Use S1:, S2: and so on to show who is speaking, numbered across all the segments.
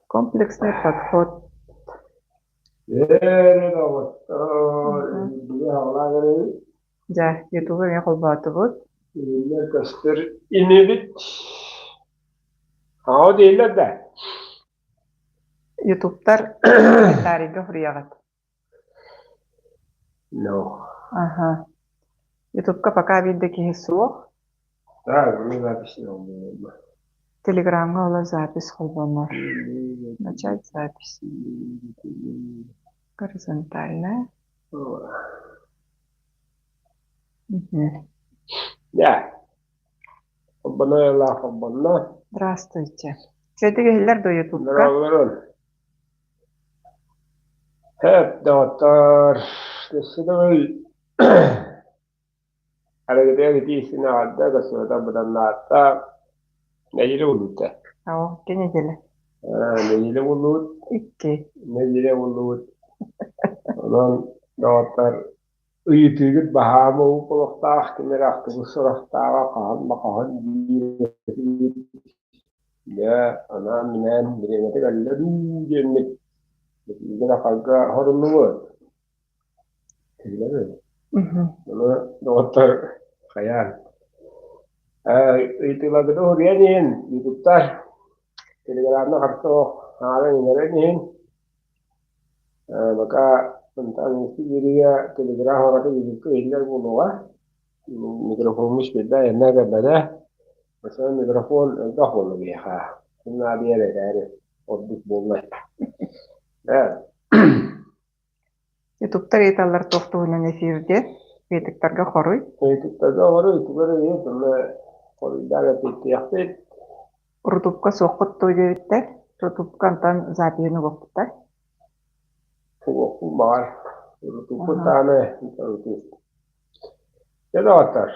S1: Комплексный подход.
S2: Ээ, доҕоттоор, биһиги аҕалаах эрэбит.
S1: Дьэ, ютубу эмиэ холбоотубут.
S2: Иһиллэр көстөр инибит. Аҕа дииллэр да.
S1: Ютубтар комментарийга суруйаҕыт.
S2: No.
S1: Аха. Ютубка пока биир да киһи суох.
S2: Так, мне запись не было.
S1: Телеграмҥа олор запись холбонор. Начать запись. Горизонтальная. Мгм.
S2: Да. Холбоно холбонно.
S1: Здравствуйте. Чөйдүк иһиллэр дуо Ютубка?
S2: Здорово. Хэп, доҕоттоор, өссө арыгытыгар итии истин аҕарда, көрсүбэтэх быданнаатта, нэдиэлэ буллубут
S1: Оо, икки нэдиэлэ.
S2: Нэдиэлэ буллубут,
S1: Икки.
S2: нэдиэлэ буллубут. Онон, доҕоттор, ыйытыыгыт баһаам уһук олохтоох, ким эрэ ахтыбыт сурахтааҕа хаһан да хаһан диир Дьэ, анаан-минээн бириэмэтэ кэллэ дуу диэммит, итиигэ да харга хоруннубут. Кэллэбит. Ону доҕоттор хайаан ыйытыыларгытын уһуруйан иһин, ютубтар, телеграмна харса суох хаалан иҥэрэн иһин, пока мантан биэриигэ телеграм аҕата ютубка иһиллэр буолуоҕа. Микрофоммут сүрдээх иннэ кэлбэтэ. Масынан микрофон элбэх буолла биһиэхэ. Ким наадыйар этээри ордук буолла.
S1: Ютубтар ыйыталлар туох туһунан эфирде ыйытыктарга хоруй.
S2: Ыйытыктарга хоруй, тугу эрэ ыйыт, онно хоруйдаан эппиэттиэхпит.
S1: Рутубка суоххут дуо диэбиттэр. Рутубка онтон запиһын угуохпуттар.
S2: Угуохпун баҕар. Рутубпут даҕаны рутуб. Дьэ доҕоттор,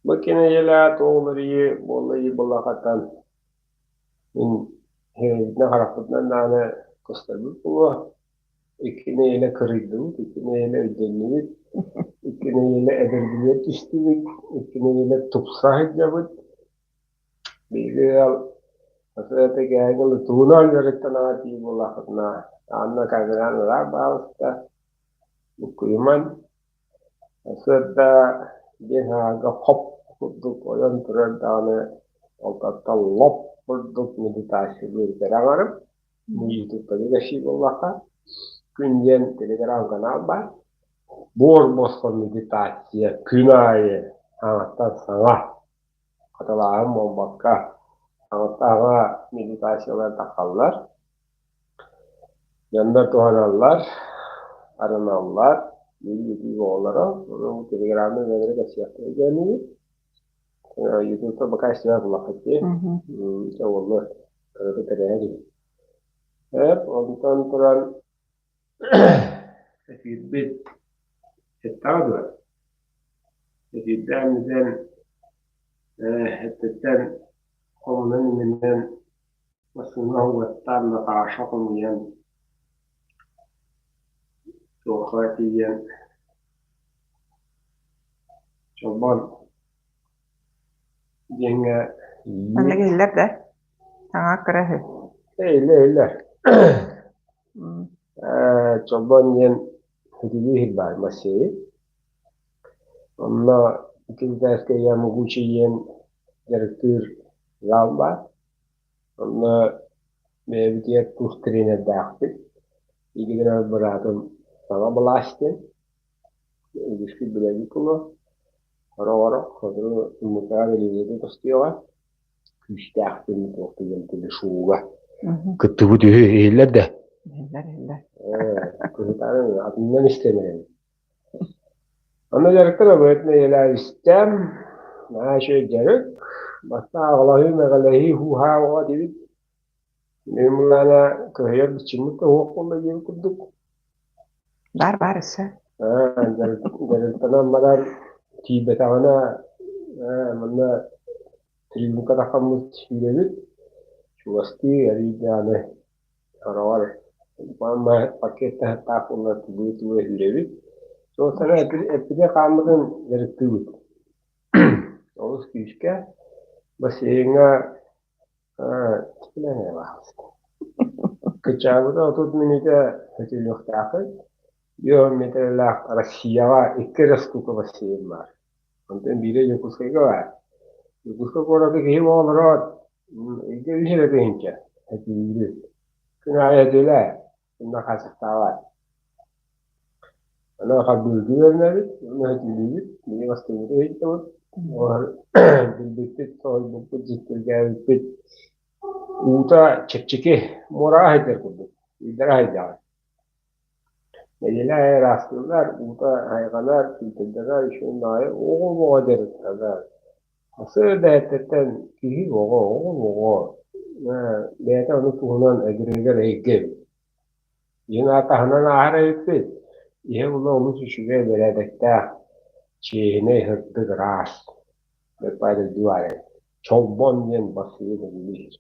S2: бу кинигэлээх туох уларыйыы буолла дии буоллаххыттан мин сирэйбитинэн-харахпытынан даҕаны көстөрбүт буолуо. Икки нэдиэлэ кырыйдыбыт, икки нэдиэлэ өйдөннүбүт, икки нэдиэлэ эдэрбитигэр түстүбүт, икки нэдиэлэ тупса сылдьабыт. Биһиги ыал тугунан дьарыктанаҕа тиийэ буоллахпытына, Анна камераны ыраах баҕаласта, Буккуйуман Сарсыарда биэс аҥаарга хоп курдук ойон турар даҕаны, алтаттан лоп курдук медитациялыыр кэрэ аҥарым. Ютубтан кэпсиир буоллахха, күн диэн телеграм-канал баар. Буор босхо медитация күн аайы саҥаттан саҥа хатылааһын буолбакка, саҥаттан саҥа медитациялар тахсаллар. Дьоннор туһаналлар, арыналлар, биир оҕолоро, ону телеграмҥа бэйэлэрэ кэпсиэхтэрэ диэн Ютубка пока истибэт буоллаххыт дии. Чэ уоллар, кырата тэрээһин үһү. Эп, онтон туран эфирбит сэттэҕэ дуо? Эфирдээн бүтэн, эттиттэн хомунан иминэн Массыына уоттаан Наташа хомуйан туохха тиийэн Чолбон диэҥҥэ
S1: Маннык иһиллэр да? Саҥа кыра үһү.
S2: Иһиллэр, иһиллэр. Чолбон диэн итилии иһит баар бассейн. Онно Китайская Ямагучи диэн дьарыктыыр зал баар. Онно бэйэбитигэр туох тренердээхпит. Ити гынан быраатым саҥа былаас диэн үгүскүт билэбит буолуо. Сороҕоро сотору муҥутаан ревизия тостуоҕа. Күүстээхпин туох диэн телешоуга кыттыбыт үһү иһиллэр да.
S1: Иһиллэр, иһиллэр.
S2: Кыһытаан атыннан истэн эрэбит. Онно дьарыктанабыт, нэдиэлэ истэм, наһаа үчүгэй дьарык. Бастаан аҕалаһыы-мэҕэлэһии һуу-һаа оҕо диэбит. Мин былаана кыһыйар быччыҥмыт да суох буолла диэбит курдук.
S1: Баар баар өссө.
S2: Дьарыктанан баран тиийбэтэҕинэ манна тренировка таххаммыт сүүрэбит. Чугастыы эрий даҕаны Сороҕор пакет таһыттаах буолла тулуйа-тулуйа сүүрэбит. Суолтаны эппити хааммытын дьарыктыыбыт. Олус күүскэ бассейҥҥа Кыччаабыта 30 мүнүүтэ сөтүөлүөхтээххин. 50 миэтэрэлээх Россияҕа икки эрэ штука бассейн баар. Онтон биирэ Дьокуускайга баар. Дьокуускай куораты киһи оҕолоро ыйга үс эрэ тыһыынча сөтүөлүүр. Күн аайы сөтүөлээ, онно хааччахтаабат. Аны харбыырга үөрэнэбит, уонна сөтүөлүүбүт, биһиги бастыҥмыт ыһыктабыт. Билбиппит, соһуйбуппут, дьиктиргээбиппит. Уута чэпчэки, муораҕа сылдьар курдук, ыйдара сылдьаҕын. Нэдиэлэ аайы ыраастыыллар, уута хайҕанар, фильтрдэнэр, үчүгэй баҕайы оҕо-оҕо дьарыктанар. Сарсыарда эрдэттэн киһи оҕо, оҕо-оҕо бэйэтэ ону туһунан эгрегор эйгэ эбит. Дьиҥ таһынан ааһар эбиппит. Иһэ була олус үчүгэй, бэрээдэктээх, чиэһинэй, сырдык, ыраас. Чолбон диэн бассейн үлэлиир.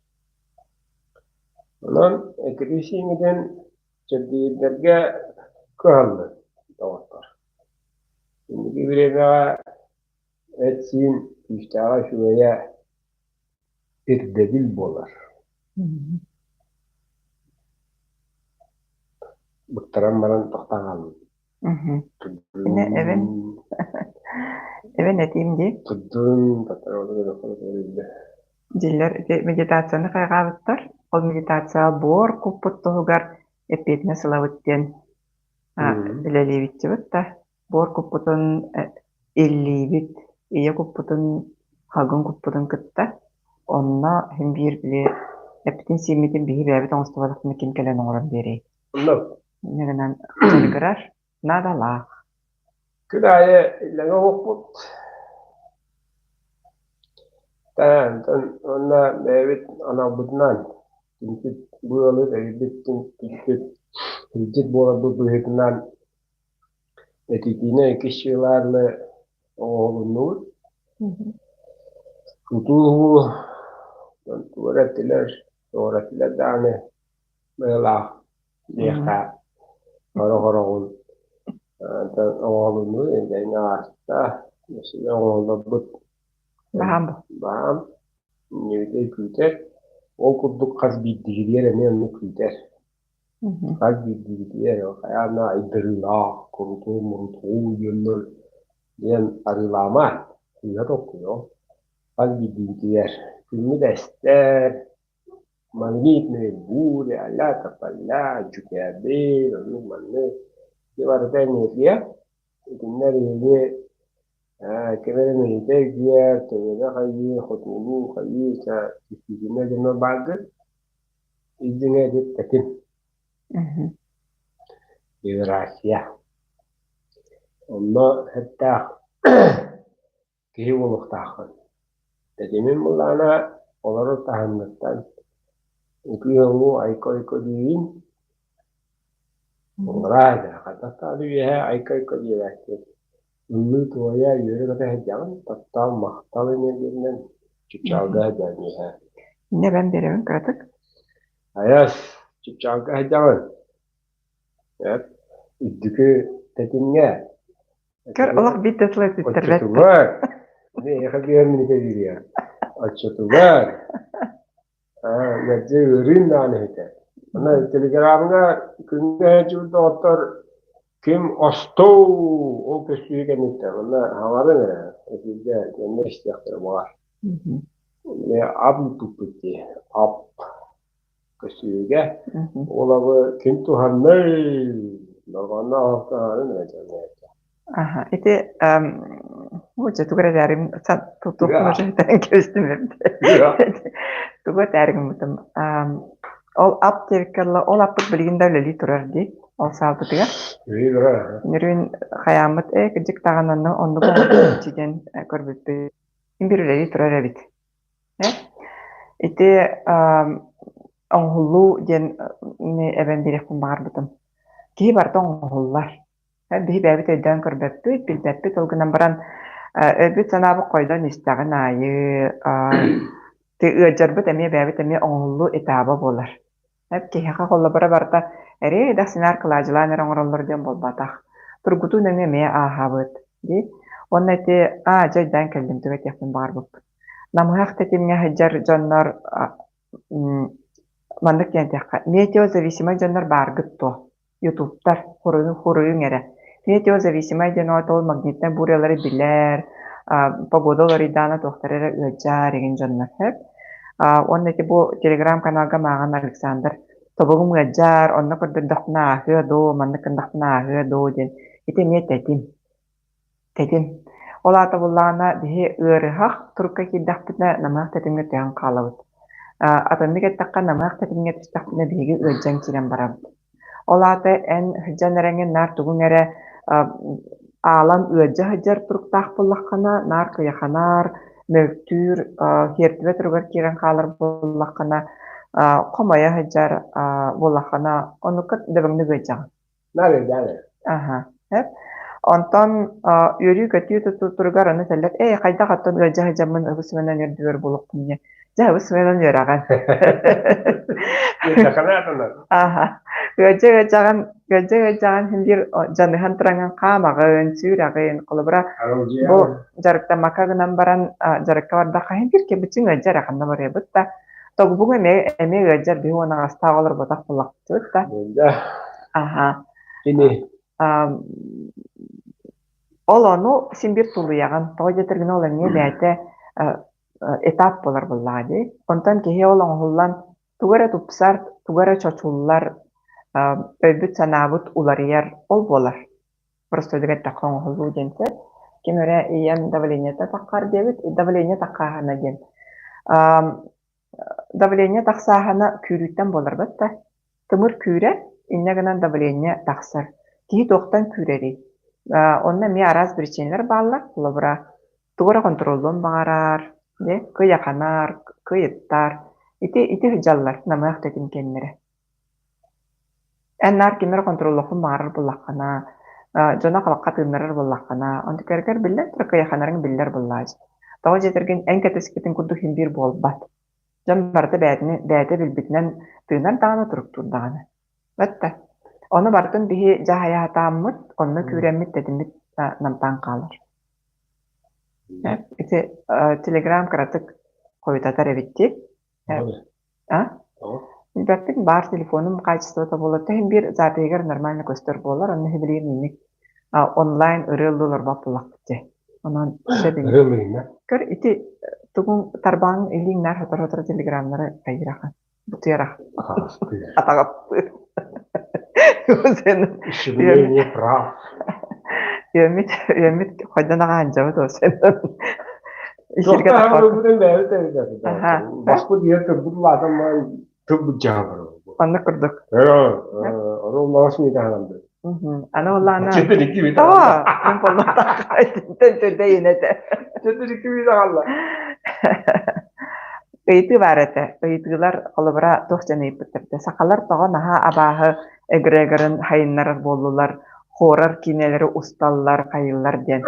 S2: Онон экирисииҥитин чэбдигирдэргэ кыһаллар доҕоттор. Инники бириэмэҕэ эт-сиин күүстээҕэ үчүгэйэ ирдэбил буолар. Быктаран баран тохтоон хааллым.
S1: Ини эбэн эбэн этиим дии. Дьиллэр ити медитацияны хайҕаабыттар. Ол медитация буор куппут туһугар эппиэтинэс ылабыт диэн үлэлиибитчибит да буор куппутун иллиибит, ийэ куппутун, халгын куппутун кытта онно син биир били эппитин-сииммитин биһи бэйэбит оҥостубатахпытына ким кэлэн оҥорон биэриэй. Инньэ гынан дьарыгырар наадалаах.
S2: Күн аайы иллэҥэ оһохпут. Онтон уонна бэйэбит аналбытынан түмпүт быалы тэрийбит түмпүт илдьит буоларбыт быһыытынан этитиинэ иккис сыалааны оҥоһулуннубут. Тутуу тугу эрэ эттилэр, тоҕо эрэ эттилэр даҕаны быһыылаах диэххэ сорох-сороҕун оҥоһулуннубут этэҥҥэ ааста өссө оҥоһулларбыт
S1: Баһаам
S2: баһаам иннибитин күүтэр ол курдук хас биирдиигитигэр эмиэ оннук күүтэр хас биирдиигитигэр хайаан да айдарыылаах курутуу-мурутуу дьоннор диэн арыылаама сыыһа толкуйуоҥ хас биирдиигитигэр күммүт эстэр Магнитные бури, а-ля тополя, дьүкээбил, оннук-маннык. Ити барыта энергия. Итиннэ биһиги ким эрэ мэйиитэ эргийэр, төбөнө хайыы, хотуолуу хайыы, чэ действительно дьоннор бааргыт. Ис дьиҥэ ити тэтим. География. Онно сөптөөх киһи буолуохтааххын. Тэтимин былаана олорор таһымҥыттан ытыы-оҥуу айка-ойко диигин, уҥараа этэ, хайдах даҕаны үөһэ айка-ойко диэбэккин. Ыллыы-туойа, үөрэ-көтө сылдьаҕын, таптал, махтал энергиятынан чыпчаалга сылдьаҕын үөһэ.
S1: Инньэ эбэн биэрэбин кыратык.
S2: Айас, чыпчаалга сылдьаҕын. Эп, үрдүкү тэтимҥэ
S1: Көр, олох биир да тылы этиттэрбэт.
S2: Оччотугар, эйиэхэ биэр мүнүүтэ биэриэм. Оччотугар, мэлдьи ыарыын даҕаны иһитэ. Аны телеграмҥа күҥҥэ сылдьыбыт доҕоттор ким остуу ол көстүү кэнниттэн онно хаҥарыҥ эрэ эфиргэ дьонно истиэхтэрэ баҕар. Ап ыыппыппыт дии, ап көстүүгэ. Ол ким туһаннай дорҕоонноох оһохтоһорун эрэ дьоҥҥо
S1: Аха, ити дьэ тугу эрэ этээрим тутуохпун кэбистим Тугу этээри гыммытым ол ап диэбиккэ дылы ол аппыт билигин да үлэлии турар дии ол саалбытыгар. Нөрүүн хайааммыт ээ кырдьык даҕаны оннук оҥорбут диэн көрбүппүт. Син биир үлэлии турар эбит. Ити оҥоһуллуу диэн эбэн биэриэхпин баҕарбытым. Киһи барыта оҥоһуллар. Биһи бэйэбит өйдөөн көрбөппүт, билбэппит, ол гынан баран өйбүт-санаабыт хойдон истэҕин аайы ыалдьарбыт эмиэ бэйэбит эмиэ оҥоһуллуу этаба буолар. Киһиэхэ холобура барыта эриэ-дээх синаар кылаадьылаан эрэ оҥороллор диэн буолбатах. Тургутуу нөҥүө эмиэ ааһабыт дии. Уонна ити аа дьэ өйдөөн кэллим тугу этиэхпин баҕарбыппын. Намыһах тэтимҥэ сылдьар дьоннор Маннык диэн этиэххэ, метеозависимай дьоннор бааргыт дуо? Ютубтар, хоруйуҥ эрэ. Метеозависимай диэн ол магнитнай бурялары билэр, погода уларыйдаана туохтара эрэ ыалдьар игин дьоннор сөп. Уонна ити бу телеграм-каналга мааҕын Александр тобугум ыалдьар, онно көрдөрдөхпүнэ ааһыа дуу, маннык гыннахпына ааһыа дуу диэн ити эмиэ тэтим. Тэтим. Ол аата буоллаҕына биһи ыарыһах турукка киирдэхпитинэ намыһах тэтимҥэ түһэн хаалабыт. Атыннык эттэххэ намыһах тэтимҥэ түстэхпитинэ биһиги ыалдьан киирэн барабыт. Ол аата эн сылдьан эрэҥҥин наар тугуҥ эрэ аалан ыалдьа сылдьар туруктаах буоллаххына, наар кыйаханар, мөлтүүр, сиэртибэ туругар киирэн хаалар буоллаххына, хомойо сылдьар буоллаххына, оннукка дөбөҥнүк ыалдьаҕын.
S2: Наар
S1: Аха, сөп. Онтон үөрүү-көтүү туругар аны этэллэр, "Ээ, хайдах оттон ыалдьа сылдьаммын ыбыс-сымыйанан үөрдүбэр буолуохпун" диэн. Дьэ, ыбыс-сымыйанан үөрэҕин. Аха. Ыалдьа ыалдьаҕын, ыалдьа ыалдьаҕын син биир дьаныһан тураҥҥын хаамаҕын, сүүрэҕин. Холобура, бу дьарыктаммакка гынан баран дьарыкка бардахха син биир кэбиччиҥ ыалдьар эрэ ханна барыабыт да. Тобугуҥ эмиэ эмиэ ыалдьар биһи уон аҕастаах олорботох буоллахпыт да. Аха.
S2: Кини
S1: Ол ону син биир тулуйаҕын. Тоҕо диэтэргинэ ол эмиэ бэйэтэ этап буолар буоллаҕа дии. Онтон киһи ол оҥоһуллан тугу эрэ тупсар, тугу эрэ чочуллар, өйбүт-санаабыт уларыйар ол буолар. Простойдук эттэххэ оҥоһуллуу диэн сөп. Ким эрэ ийэм давлениета таххар диэбит, давление таххааһына диэн. Давление тахсааһына күүрүүттэн буолар батта. Тымыр күүрэр, инньэ гынан давление тахсар. Киһи туохтан күүрэрий? Онно эмиэ араас причиналар бааллар. Холобура, тугу эрэ хонтуруоллуон баҕарар, дьэ, кыйаханар, кыйыттар. Ити ити сылдьаллар намыһах тэтим кэннэрэ. Эн наар кими эрэ хонтуруоллуоххун баҕарар буоллаххына, дьоно халахха тыыннарар буоллаххына, онтукарыгар биллэн турар кыйаханарыҥ биллэр буоллаҕа Тоҕо диэтэргин эн кэтэспитиҥ курдук син биир буолбат. Дьон барыта бэйэтини бэйэтэ билбитинэн тыынар даҕаны, туруктуур даҕаны. Бэтта. Ону барытын биһи дьаһайаатааммыт, онно күүрэммит, тэтиммит намтаан хаалар. Ити телеграм кыратык хойутатар эбит дии. А? Билбэппин, баар телефонум хаачыстыбата буолар. Тэһин биир запиһыгар нормально көстөр буолар, онно билигин инник онлайн ырыа ыллыы олорбот буоллахпыт дии. Онон сөп ини.
S2: Ырыа
S1: Көр, ити тугуҥ тарбааҥ илииҥ наар сотору-сотору телеграмнары хайырахан, бутуйарах, атаҕастыыр.
S2: Ущемление прав.
S1: Үөммүт, үөммүт хойдон аҕа ханчабыт ол сен. Иширге
S2: Баспыт ийэ тылбыт улаатан баран тылбыт дьаһабар.
S1: Оннук курдук.
S2: Ону маас миитаһанамды.
S1: Аны оллаана Тоо, мен боллоттаах төрдөйүн этэ. Ыйытыы баар этэ. Ыйытыылар холобура туох дьон ыйыппыттар этэ. Сахалар тоҕо наһаа абааһы эгрегорын хайыннарар буоллулар, хоррор киинэлэри усталлар, хайыыллар диэн.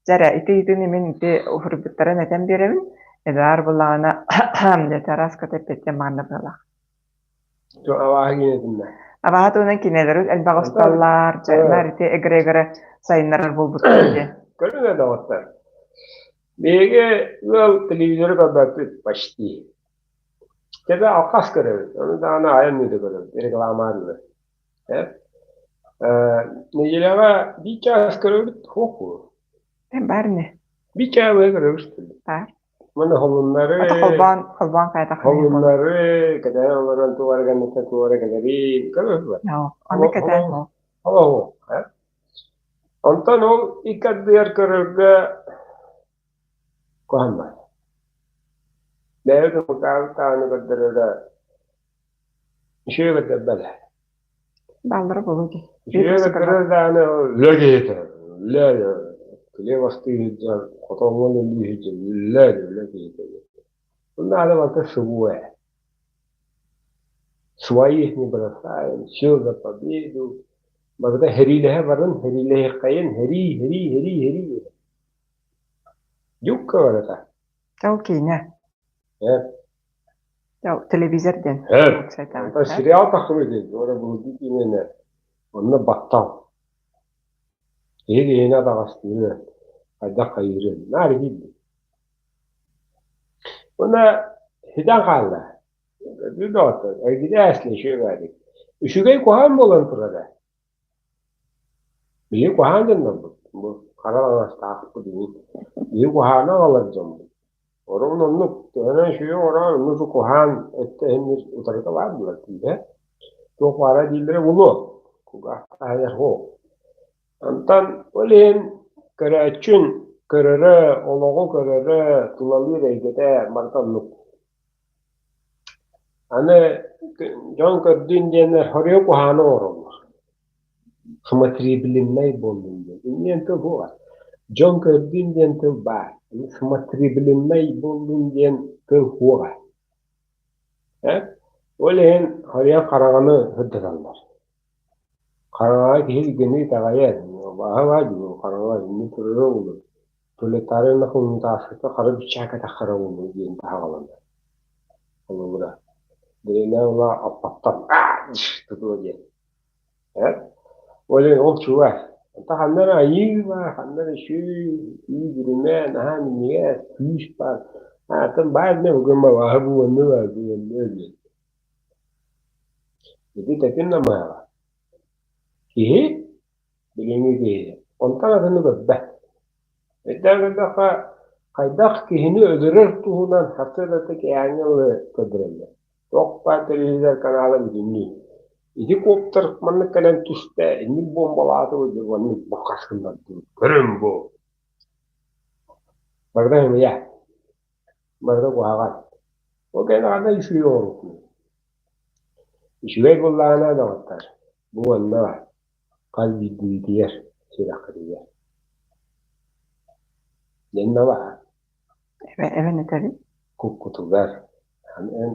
S1: Дьэ эрэ, ити ыйытыыны мин ити уһурбуттарын этэн биэрэбин. Эдуард буллаҕына диэтэ араас эппиэттиэн маанна быһыылаах.
S2: Абааһы киинэтиннэ.
S1: Абааһы туһунан кинилэри элбэх усталлар, дьэ, ити эгрегоры сайыннарар буолбуттар диэн.
S2: Көрүҥ доҕоттор. Биһиги ыал телевизоры көрбөппүт почти. Тебе алкас көрөбүт, ону даҕаны айан мүөтэ көрөбүт, рекламаадылар. Неделяҕа биир чаас көрөбүт, суох буолуо.
S1: Баар ини.
S2: Биир чаас көрөбүт.
S1: Баар.
S2: Маны холуннары,
S1: Ата холбоон, холбоон хайдах
S2: холуннары, кэтээн олорон туора гэнниттэн туора кэлэри, көрөбүт.
S1: Онно кэтээн
S2: Олоһу. Онтон ол икки ардыгар көрөргө куһаҕан. Бэйэбит омуктаабыт даҕаны көрдөрөрө үчүгэй көрдөрбөт.
S1: Бааллара буолуо дии.
S2: Үчүгэй көрдөрөр даҕаны үлэ киһитэ, үлэ килиэп астыы сылдьар, хотоҥҥо үлэлии сылдьар, үлэ үлэ киһитэ. Онно аата барыта СВО ээ. Своих не бросаем, все за победу. Барыта сэриилэһэ барын, сэриилэһиэххэйин, сэрии, сэрии, сэрии, сэрии. Дьукка барыта.
S1: Ол киинэ. Телевизор диэн.
S2: Онтон сериал тахсыбыт дии, ора былыргы киинэни. Онно баттал. Киһи киһини атаҕастыыры, хайдах хайыырын, наар иһийдим. Уонна ситэн хаалла. Көрдүү доҕоттор, эргитэ үчүгэй Үчүгэй куһаҕан буолан турара. Биһиги куһаҕан дьоннорбут, бу хара таҥастаахпыт иһин. Биһиги куһаҕаны аҕалар дьоммут. Орон оннук, төһөнөн үчүгэй оҥороон, оннук куһаҕан өттө иһин утарыта баар буолар тииһэ. Туох баара дииллэрэ буолуо, кулгаах таһыйар суох. Онтон ол иһин көрөөччүн көрөрө, олоҕу көрөрө, тулалыыр эйгэтэ барыта оннук. Аны дьон көрдүүн диэннэр хоруйу куһаҕаны оҥороллор. Смотрибельнай буоллун диэн. Инниэн тыл буолар. Дьон көрдүүн диэн тыл баар. Смотрибельнай буоллун диэн тыл суоҕа. Э? Ол иһин хоруйа хараҥаны сырдаталлар. Хараҥаҕа киһи илгэни итэҕэйэр, абааһы баа дии, хараҥа иннин турара буолуо, пролетарий хомунтааскыта хара быччаакка таххара буолуо диэн таһаҕаланар. Холобура, дэриэбинэ ыла аппаттан аа тутуо диэн. Э? Ол иһин ол чугас. Онто ханна эрэ айыы баар, ханна эрэ үчүгэй, үүт, наһаа минньигэс, күүс баар. Аатын баар да бүгүн абааһы буолуо баар буолуо диэн. Ити тэтим намыһаҕа. Киһи, билиҥҥи киһи, онтон атыны көрбөт. Өйдөөн көрдөххө, хайдах киһини өлөрөр туһунан сарсыардата киэһээҥҥи дылы көрдөрөллөр. Туох баар телевизор канала бүтүннүү. Ити коптер маннык кэлэн түстэ, инник буомбалаатыбыт, маннык буккас гыннардыбыт. Көрүҥ бу! Барыта сымыйа. Барыта куһаҕан. Ол кэннэ ханна үчүгэй оҥоруохпунуй? Үчүгэй буоллаҕына доҕоттор, бу уонна хас биирдиибитигэр сүрэххитигэр. Дьэннэ баар.
S1: Эбэн этэбин.
S2: Куккутугар. Эн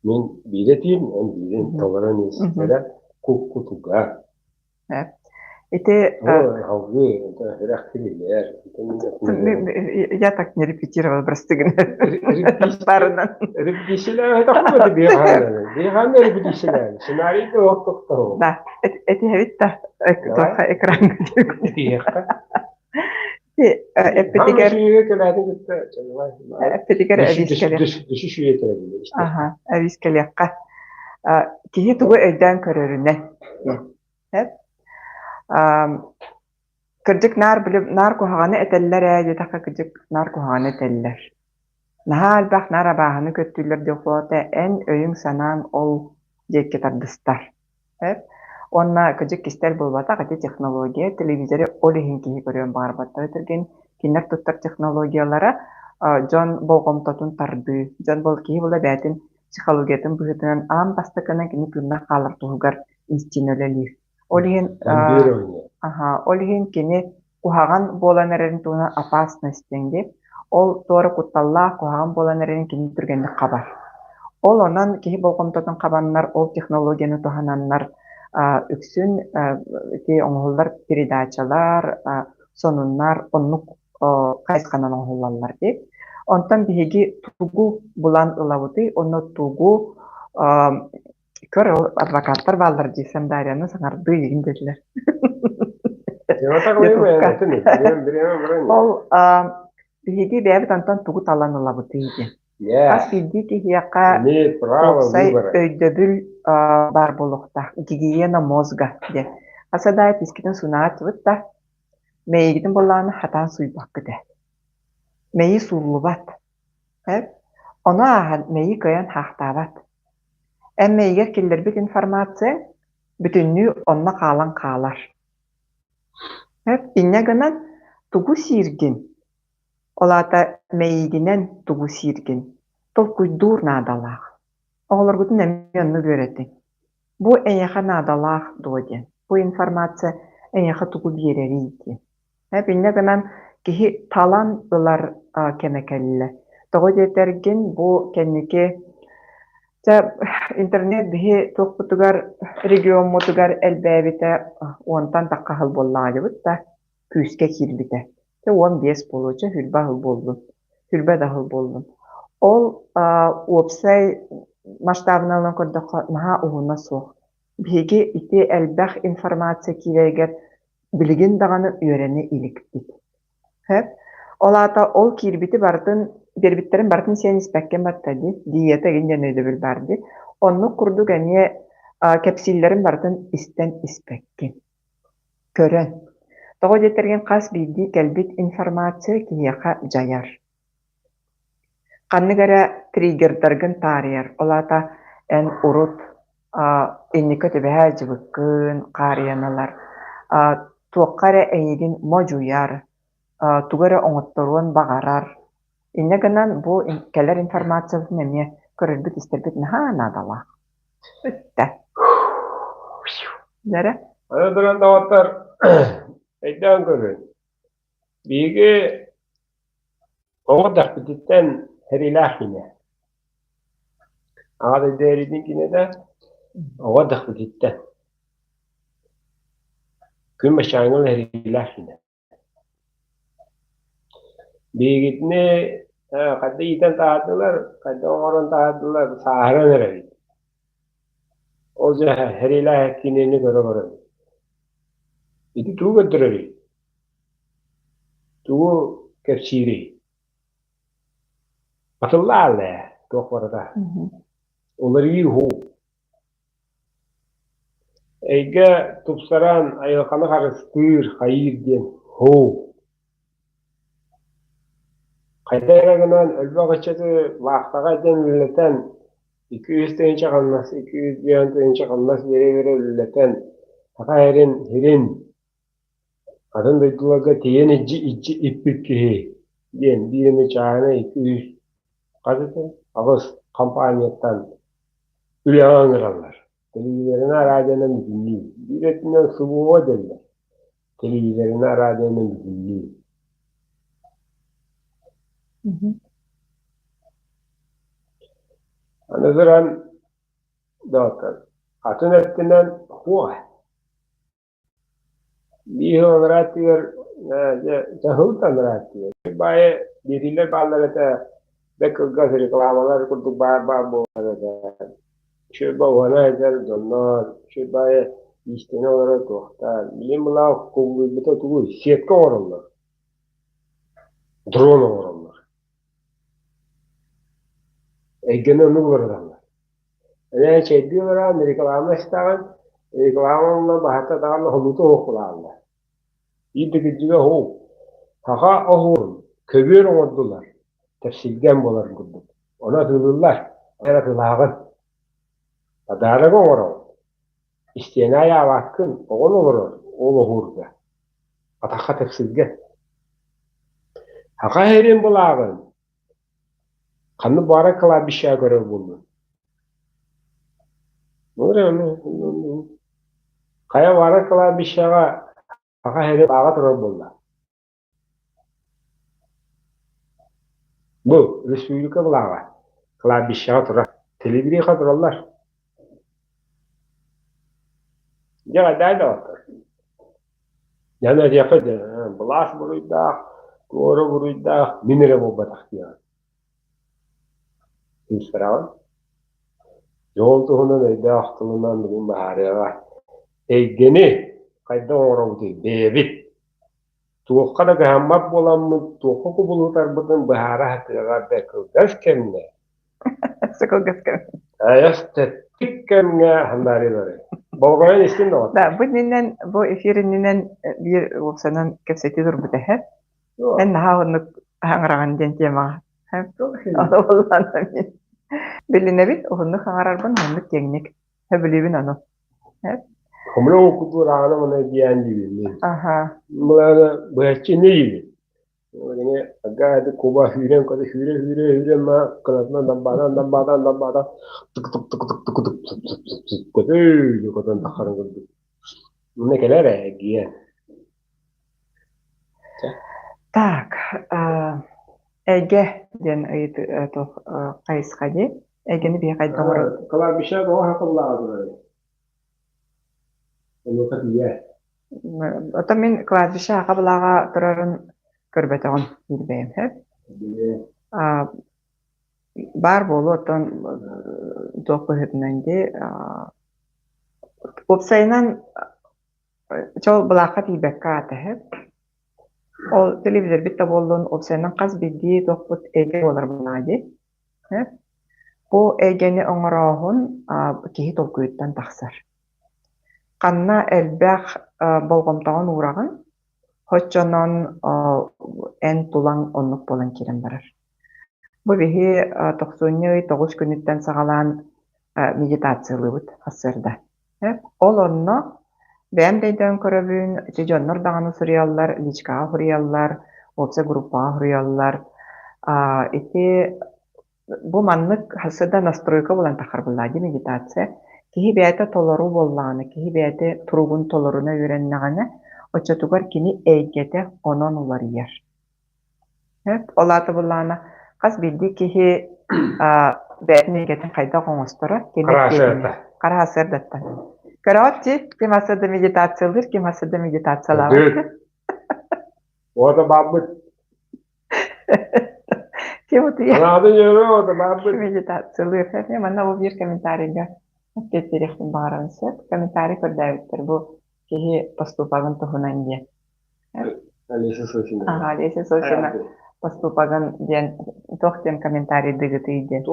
S2: мин биир этиим, эн биирин толорон истэрэ куккутугар.
S1: Ити я так не репетировала, прости гына. Да, этиһэбит да туохха экраҥҥа эппитигэр эппитигэр эбиискэлиэххэ киһи тугу өйдөөн көрөрүнэн Эп. Кырдьык наар били наар куһаҕаны этэллэр ээ диэтэххэ кырдьык наар куһаҕаны этэллэр. Наһаа элбэх наар абааһыны көрдүүллэр диэххэ эн өйүҥ-санааҥ ол диэки тардыстар. Эп. Уонна кырдьык кистэл буолбатах ити технология телевизоры ол иһин киһи көрүөн баҕарбаттара түргэн кинилэр туттар технологиялара дьон болҕомтотун тардыы, дьон бол киһи була бэйэтин психологиятын быһыытынан аан бастакынан кини тыыннаах хаалар туһугар инстинкт үлэлиир. Ол иһин ол иһин кини куһаҕан буолан эрэрин туһунан опасность диэн диир. Ол туора кутталлаах куһаҕан буолан эрэрин кини түргэнник хабар. Ол онон киһи болҕомтотун хабаннар, ол технологияны туһананнар үксүн ити оҥоһуллар передачалар, сонуннар оннук хайысханан оҥоһуллаллар дии. Онтон биһиги тугу булан ылабытый, онно тугу көр ол адвокаттар бааллар дии Сандарияны саҥардыы игин диэтилэр. Ол биһиги бэйэбит онтон тугу талан ылабытый диэн. Хас биирдии киһиэхэ уопсай өйдөбүл баар буолуохтаах. Гигиена мозга диэн. Хас да тискитин сунаатыбыт да Мэйигитин буоллаҕына хатаан сууйбаккыт ээ. Мэйии сууллубат. Эп Ону ааһан мэйии кыайан хаахтаабат. Эн мэйигэр киллэрбит информацияҥ бүтүннүү онно хаалан хаалар. Эп Инньэ гынан тугу сииргин, ол аата мэйиигинэн тугу сииргин толкуйдуур наадалаах. Оҕолоргутун эмиэ оннук үөрэтиҥ. Бу эйиэхэ наадалаах дуо диэн, бу информация эйиэхэ тугу биэрэрий диэн. Инньэ гынан киһи талан ылар кэмэ кэллэ. Тоҕо диэтэргин бу кэнники чэ интернет биһи туохпутугар региоммутугар элбээбитэ уонтан тахха сыл буоллаҕа дьыбыт да күүскэ киирбитэ. Чэ 15 буолуо, чэ сүүрбэ сыл буоллун, сүүрбэ да сыл буоллун. Ол уопсай масштабынан ылан көрдөххө наһаа уһуна суох. Биһиги ити элбэх информация киирэригэр билигин даҕаны үөрэнэ иликпит. Сөп. Ол аата ол киирбити барытын биэрбиттэрин барытын сиэн испэккин батта дии, диета игин диэн өйдөбүл баар дии. Оннук курдук эмиэ кэпсииллэрин барытын истэн испэккин. Көрөн. Тоҕо диэтэргин хас биирдии кэлбит информация киһиэхэ дьайар. Ханнык эрэ триггердаргын таарыйар, ол аата эн урут инникки түбэһэ сылдьыбыккын хаарыйаналар, туохха эрэ эйигин модьуйар, тугу эрэ оҥотторуон баҕарар. Инньэ гынан бу кэлэр информациябытын эмиэ көрөрбүт-истэрбит наһаа наадалаах. Бүттэ. Дьэрэ?
S2: Аны туран доҕоттор, өйдөөн көрүҥ. Биһиги оҕо эрдэхпититтэн сэриилээх киинэ. Аҕа дойду сэриитин киинэтэ оҕо эрдэхпититтэн. Күн баччааҥҥа сэриилээх киинэ. Биһигитини хайда иитэн таһаардылар, хайда оҥорон таһаардылар, сааһыран эрэбит. Ол дьэ сэриилээх киинэни көрө-көрөбүт. Ити тугу көрдөрөрүй? Тугу кэпсиирий? Атыллаал ээ, туох барыта. Уларыйыы уһуу. Эйгэ тупсаран айылҕаны харыстыыр, хайыыр диэн һуу. Хайдах эрэ гынан элбэх ыччаты вахтаҕа дьэн үлэлэтэн, 200 тыһыынча хамнас, 250 тыһыынча хамнас биэрэ-биэрэ үлэлэтэн, саха сирин сирин атын дойдуларга тиийэн илдьи илдьи иппит киһи диэн биир эмэ чааһынай 200 хас этэ аҕыс компанияттан үлэҕэ ыҥыраллар. Телевизорынан, радионан бүтүннүү. Биир өттүнэн СВО дэннэр. Телевизорынан, радионан бүтүннүү. Аны туран, доҕоттор, атын өттүнэн хуо. Биир сыл анараа өттүгэр дьэ сыл да анараа өттүгэр баайы биэриилэр бааллар этэ бэрт кылгас рекламалар курдук баар баар буолар этэ. Үчүгэй уһана сылдьар дьоннор, үчүгэй баайы иистэнэ олорор туохтар. Билим былаах кубулуйбута тугуй? Сетка оҥороллор. Дрон оҥороллор. Эйгэни оннук уларыталлар. Эмиэ чэйдии олорон реклама истэҕин, реклама онно баһата даҕаны хонуута суох буолааллар. Биир да кырдьыга суох. Саха оһуорун көбүөр оҥордулар, тэпсилгэн буоларын курдук. Ону атыылыыллар, эн атыылааҕын. Подарок оҥороҕун. Истиэнэ айаабаккын, оҕон олорор ол оһуурга. Атахха тэпсилгэн. Саха сирин былааҕын Ханнык баҕарар кладбищеҕа көрөр буоллун. Хайа баҕарар кладбищеҕа саха сирэ бааҕа турар буолла. Бу республика былааҕа кладбищеҕа турар. Телевидениеҕа тураллар. Дьэ хайдах да Дьон этиэххэ былаас буруйдаах, туора буруйдаах, мин эрэ буолбатах диэҕин. Тыыстараҕын. Дьол туһунан өйдөөх тылынан бүгүн быһаарыаҕа. Эйгэни хайдах оҥоробутуй бэйэбит. Туохха да кыһаммат буоламмыт, туохха кубулутарбытын быһаара сатыаҕа да кылгас кэмҥэ.
S1: Кылгас кэм.
S2: Айас тэттик кэмҥэ хандарыылары. Болҕойон истин доҕор.
S1: Да, бу иннинэн, бу эфир иннинэн биир уопсанан кэпсэтии турбут эһэ. Эн наһаа оннук хаҥыраҕын диэн темаҕа. Билинэбит, уһуннук хаҥарарбын, уһуннук киэҥник. Сөбүлүүбүн ону.
S2: Хомуна кутураана мана диэн диибин.
S1: Аха.
S2: Мылаана быһаччы не диибин. Кини ага куба сүүрэн көтө сүүрэ сүүрэ сүүрэ ма кынатынан дамбаатан дамбаатан дамбаатан тук тук тук тук тук тук тук тук тук тук көтөө көтөн таххарын курдук. Мына кэлэр ээ
S1: Так, эйгэ диэн ыйыт туох хайысха дии. Эйгэни биһи хайдах оҥоробут?
S2: Кладбище тоҕо хакыллааҕа турарый? Онуоха тиийэ.
S1: Оттон мин кладбище аха былааҕа турарын көрбөтөҕүм диир бэйэм сөп. Баар буолуо оттон туох быһыытынан дии уопсайынан чол былаахха тиийбэккэ аата сөп. Ол телевизорбит да буоллун уопсайынан хас биирдии туохпут эйгэ буолар буоллаҕа дии. Сөп. Бу эйгэни оҥорооһун киһи толкуйуттан тахсар. Ханна элбэх болҕомтоҕун уураҕын, Оччонон эн тулаҥ оннук буолан киирэн барар. Бу биһи тохсунньу ый 9 күнүттэн саҕалаан медитациялыыбыт сарсыарда. Ол онно бэйэм да өйдөөн көрөбүн, ити дьоннор даҕаны суруйаллар, личкаҕа суруйаллар, уопсай группаҕа суруйаллар. Ити Бу маннык сарсыарда настройка буолан таххар буоллаҕа дии медитация. Киһи бэйэтэ толору буоллаҕына, киһи бэйэтэ туругун толоруна үөрэннэҕинэ, оччотугар кини эйгэтэ онон уларыйар. Ол аата буоллаҕына, хас биирдии киһи бэйэтин эйгэтин хайдах оҥосторо, кини хара сарсыардаттан. Көрөҕүт дии, ким сарсыарда медитациялыыр, ким сарсыарда медитациялаабат.
S2: Уота бааммыт
S1: Ким утуйар?
S2: Анаатын дьөрү уота бааммыт.
S1: Медитациялыыр. Манна бу биир комментарийга эппиэттиэхпин баҕарабын сөп. Комментарий көрдөөбүттэр бу киһи поступагын туһунан диэн.
S2: Олеся Сосина.
S1: Ага, Олеся Сосина поступагын диэн туох диэн комментарийдыгытый диэн.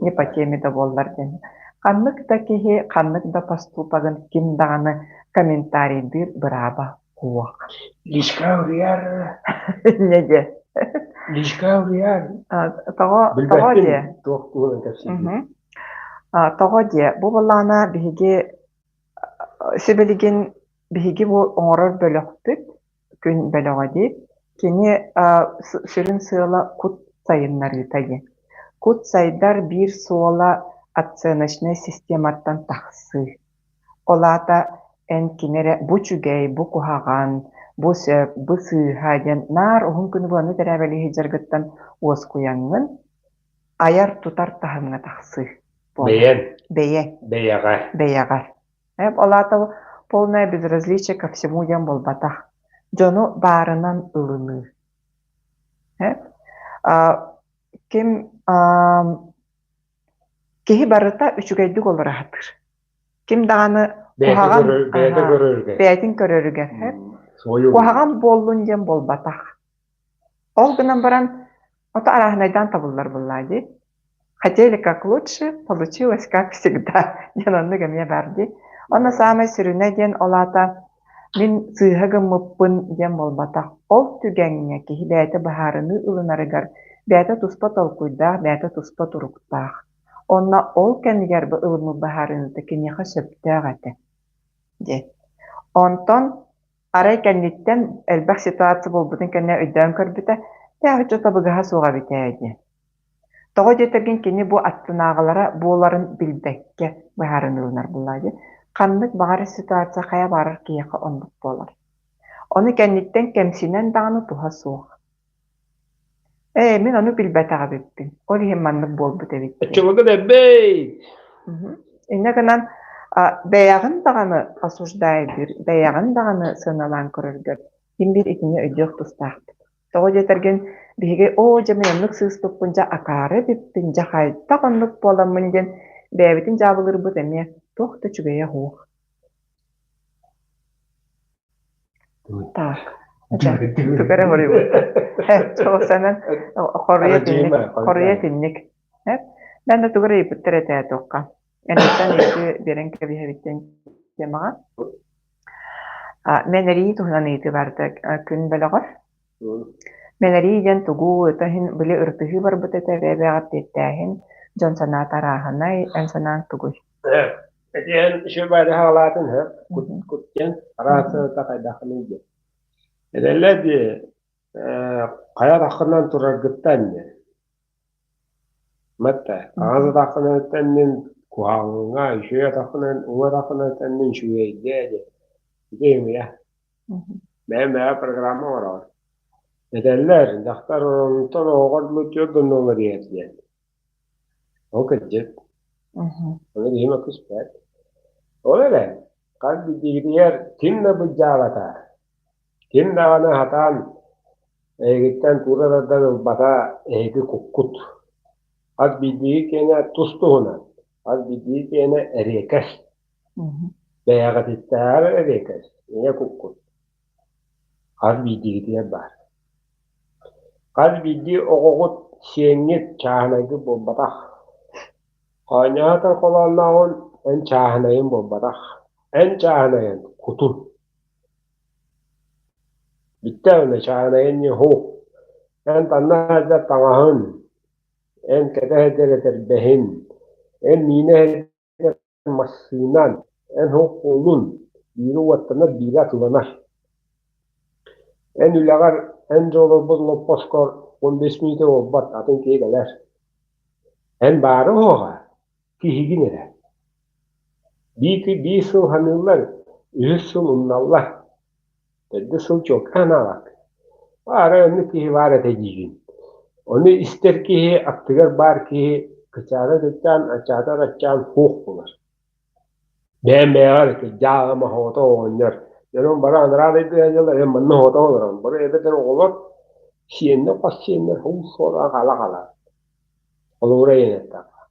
S1: Не по теме да буоллар диэн. Ханнык да киһи ханнык да поступагын ким даҕаны комментарийдыыр бырааба суох.
S2: Лишка уруйар.
S1: Не диэ.
S2: Лишка уруйар.
S1: Тоҕо тоҕо диэ?
S2: Туох туһунан кэпсиигин?
S1: Тоҕо диэ? Бу былаана биһиги сибилигин биһиги бу оҥорор бөлөхпүт күн бөлөҕө дии. Кини сүрүн сыала кут сайыннарыыта диэн. Кут сайдар биир суола оценочнай систематтан тахсыы. Ол аата эн кими эрэ бу үчүгэй, бу куһаҕан, бу сөп, бу сыыһа диэн наар уһун күнү быһа тэрээбэлии сылдьаргыттан уоскуйаҥҥын айар-тутар таһымҥа тахсыы буолар.
S2: Бэйэҥ.
S1: Бэйэҥ.
S2: Бэйэҕэр.
S1: Бэйэҕэр. Ол аата полное безразличие ко всему диэн буолбатах. Дьону баарынан ылыныы. Ким Киһи барыта үчүгэйдик олоро сатыыр. Ким даҕаны куһаҕан
S2: бэйэтэ көрөрүгэр
S1: бэйэтин көрөрүгэр куһаҕан буоллун диэн буолбатах. Ол гынан баран ото арааһынайдаан табыллар буоллаа дии. Хотели как лучше, получилось как всегда диэн оннук эмиэ баар дии. Онно саамай сүрүнэ диэн ол аата мин сыыһа гыммыппын диэн буолбатах. Ол түгэҥҥэ киһи бэйэтэ быһаарыныы ылынарыгар бэйэтэ туспа толкуйдаах, бэйэтэ туспа туруктаах. Онно ол кэмигэр ылыммыт быһаарыныыта киниэхэ сөптөөх этэ диэн. Онтон арай кэнниттэн элбэх ситуация буолбутун кэннэ өйдөөн көрбүтэ, ээ оччо табыгаһа суох эбит ээ диэн. Тоҕо диэтэргин кини бу аттынааҕылара буоларын билбэккэ быһаарынылынар буоллаҕа дии. Ханнык баҕарар ситуация хайа баҕарар киһиэхэ оннук буолар. Ону кэнниттэн кэмсинэн даҕаны туһа суох. Ээ, мин ону билбэтэх эбиппин. Ол иһин маннык буолбут эбит диэн.
S2: Оччолорго дэлбэй!
S1: Инньэ гынан бэйэҕин даҕаны осуждайдыыр, бэйэҕин даҕаны сыаналаан көрөргөр ким биир итини өйдүөх тустаахпыт. Тоҕо диэтэргин, биһиги оо дьэ мин оннук сыыспыппын, дьэ акаары эбиппин, дьэ хайдах оннук буоламмын диэн бэйэбитин дьаабылыырбыт эмиэ туох да үчүгэйэ суох. Так, тугу эрэ хоруйбуттар. Чуолсанан хоруйа итинник, хоруйа итинник. Мен да тугу эрэ ыйыппыттар этэ туохха. Энниттэн ыйытыы биэрэн кэбиһэбиттэн темаҕа. Мэнэрии туһунан ыйытыы барда күн бөлөҕөр. Мэнэрии диэн тугу, это иһин били ырытыһыы барбыт этэ, бэйэ-бэйэҕэ эппиэттээһин, дьон санаата арааһынай, эн санааҥ тугуй?
S2: Этиэн үчүгэй хаалаатын кут диэн араас хайдаххыный диэн. Этэллэр дии хайа атаххынан тураргыттан диэн. Мэтте хаҥас атаххынан тэннин куһаҕаҥҥа, үчүгэй атаххынан уҥа атаххынан тэннин үчүгэйгэ диэн. Ити ымыйа. Бэйэм-бэйэ программа оҥороҕун. Этэллэр, дьахтар онтон оҕоҕор дылы түөрт гына уларыйар диэн. Ол кырдьык. Ону киһи мөккүспэт. Ол эрэн, хас биирдиигитигэр ким да былдьаабата, ким даҕаны сатаан эһигиттэн туура тардан ылбата эһиги куккут. Хас биирдии киэнэ тус-туһунан, хас биирдии киэнэ эриэкэс. Бэйэҕититтээҕэр эриэкэс, ийэ куккут. Хас биирдиигитигэр баар. Хас биирдии оҕоҕут, сиэҥҥит чааһынайгыт буолбатах. Оонньоотор холооннооҕун эн чааһынайын буолбатах, эн чааһынайын кутун. Бүттэ уонна чааһынайын ньуһу. Эн танна сылдьар таҥаһын, эн кэтэ сылдьар этэрбэһин, эн миинэ сылдьар массыынан, эн суох буоллун, биирэ уоттанар, биирэ атыланар. Эн үлэҕэр, эн дьолорбут олоппоскор 15 мүнүүтэ буолбат, атын киһи кэлэр. Эн баары уһуоҕа, киһигин эрэ. Биир сыл саныыллар, үһүс сыл умналлар. Төрдүс сыл чуолкай санаабат. Арай оннук киһи баар этэ диигин. Ону истэр киһи, аттыгар баар киһи кычаата кыччаан, аччаатар аччаан суох буолар. Бэйэм бэйэҕэр ити дьаама оҕото оҕонньор. Дьонум бары анараа дойдуга дьыллар, эн манна оҕото олорон. Бары эбэтэр оҕолор сиэннэр, хос сиэннэр уу суолаах хаала-хаала. Холобура иһин эттэххэ.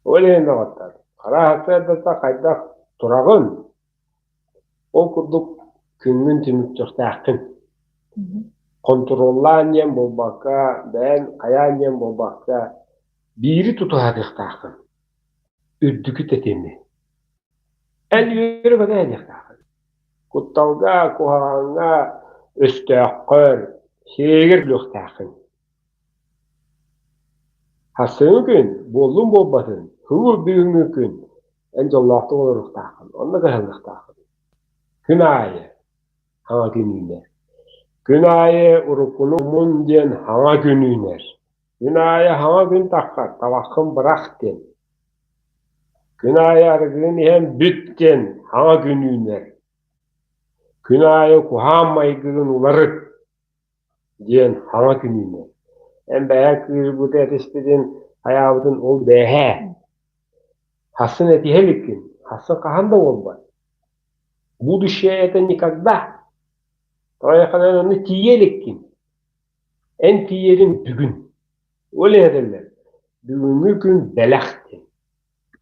S2: Ол иһин доҕоттор, хараһа хайдах тураҕын, ол курдук күҥҥүн түмүктүөхтээххин. Хонтуруоллаан диэн буолбакка, бэйэҥ хайаан диэн буолбакка, биири тутуһатыахтааххын. Үрдүкү тэтими. Эн үөрэ-көтө иһиэхтээххин. Кутталга, куһаҕаҥҥа, өстөөххөр, сиэгэр күлүөхтээххин. Сарсыҥҥы күн буоллун буолбатын, субу бүгүҥҥү күн эн дьоллоохтук олоруохтааххын, онно кыһаллыахтааххын. Күн аайы хаҥа күн үүнэр. Күн аайы уруккуну умун диэн хаҥа күн үүнэр. Күн аайы хаҥа күн таххар, табаххын бырах диэн. Күн аайы арыгыгын иһэн бүт диэн хаҥа күн үүнэр. Күн аайы куһаан майгыгын уларыт диэн хаҥа күн үүнэр. Эн бэйэ кыырбыты этиспитин хайаабытын ол бээһээ. Хассын этиһэ иликкин, хассын хаһан да буолбат. Будущее это никогда. Тоҕо онно тиийэ иликкин. Эн тиийэриҥ бүгүн. Ол иһэтэллэр, бүгүҥҥү күн бэлэх диэн.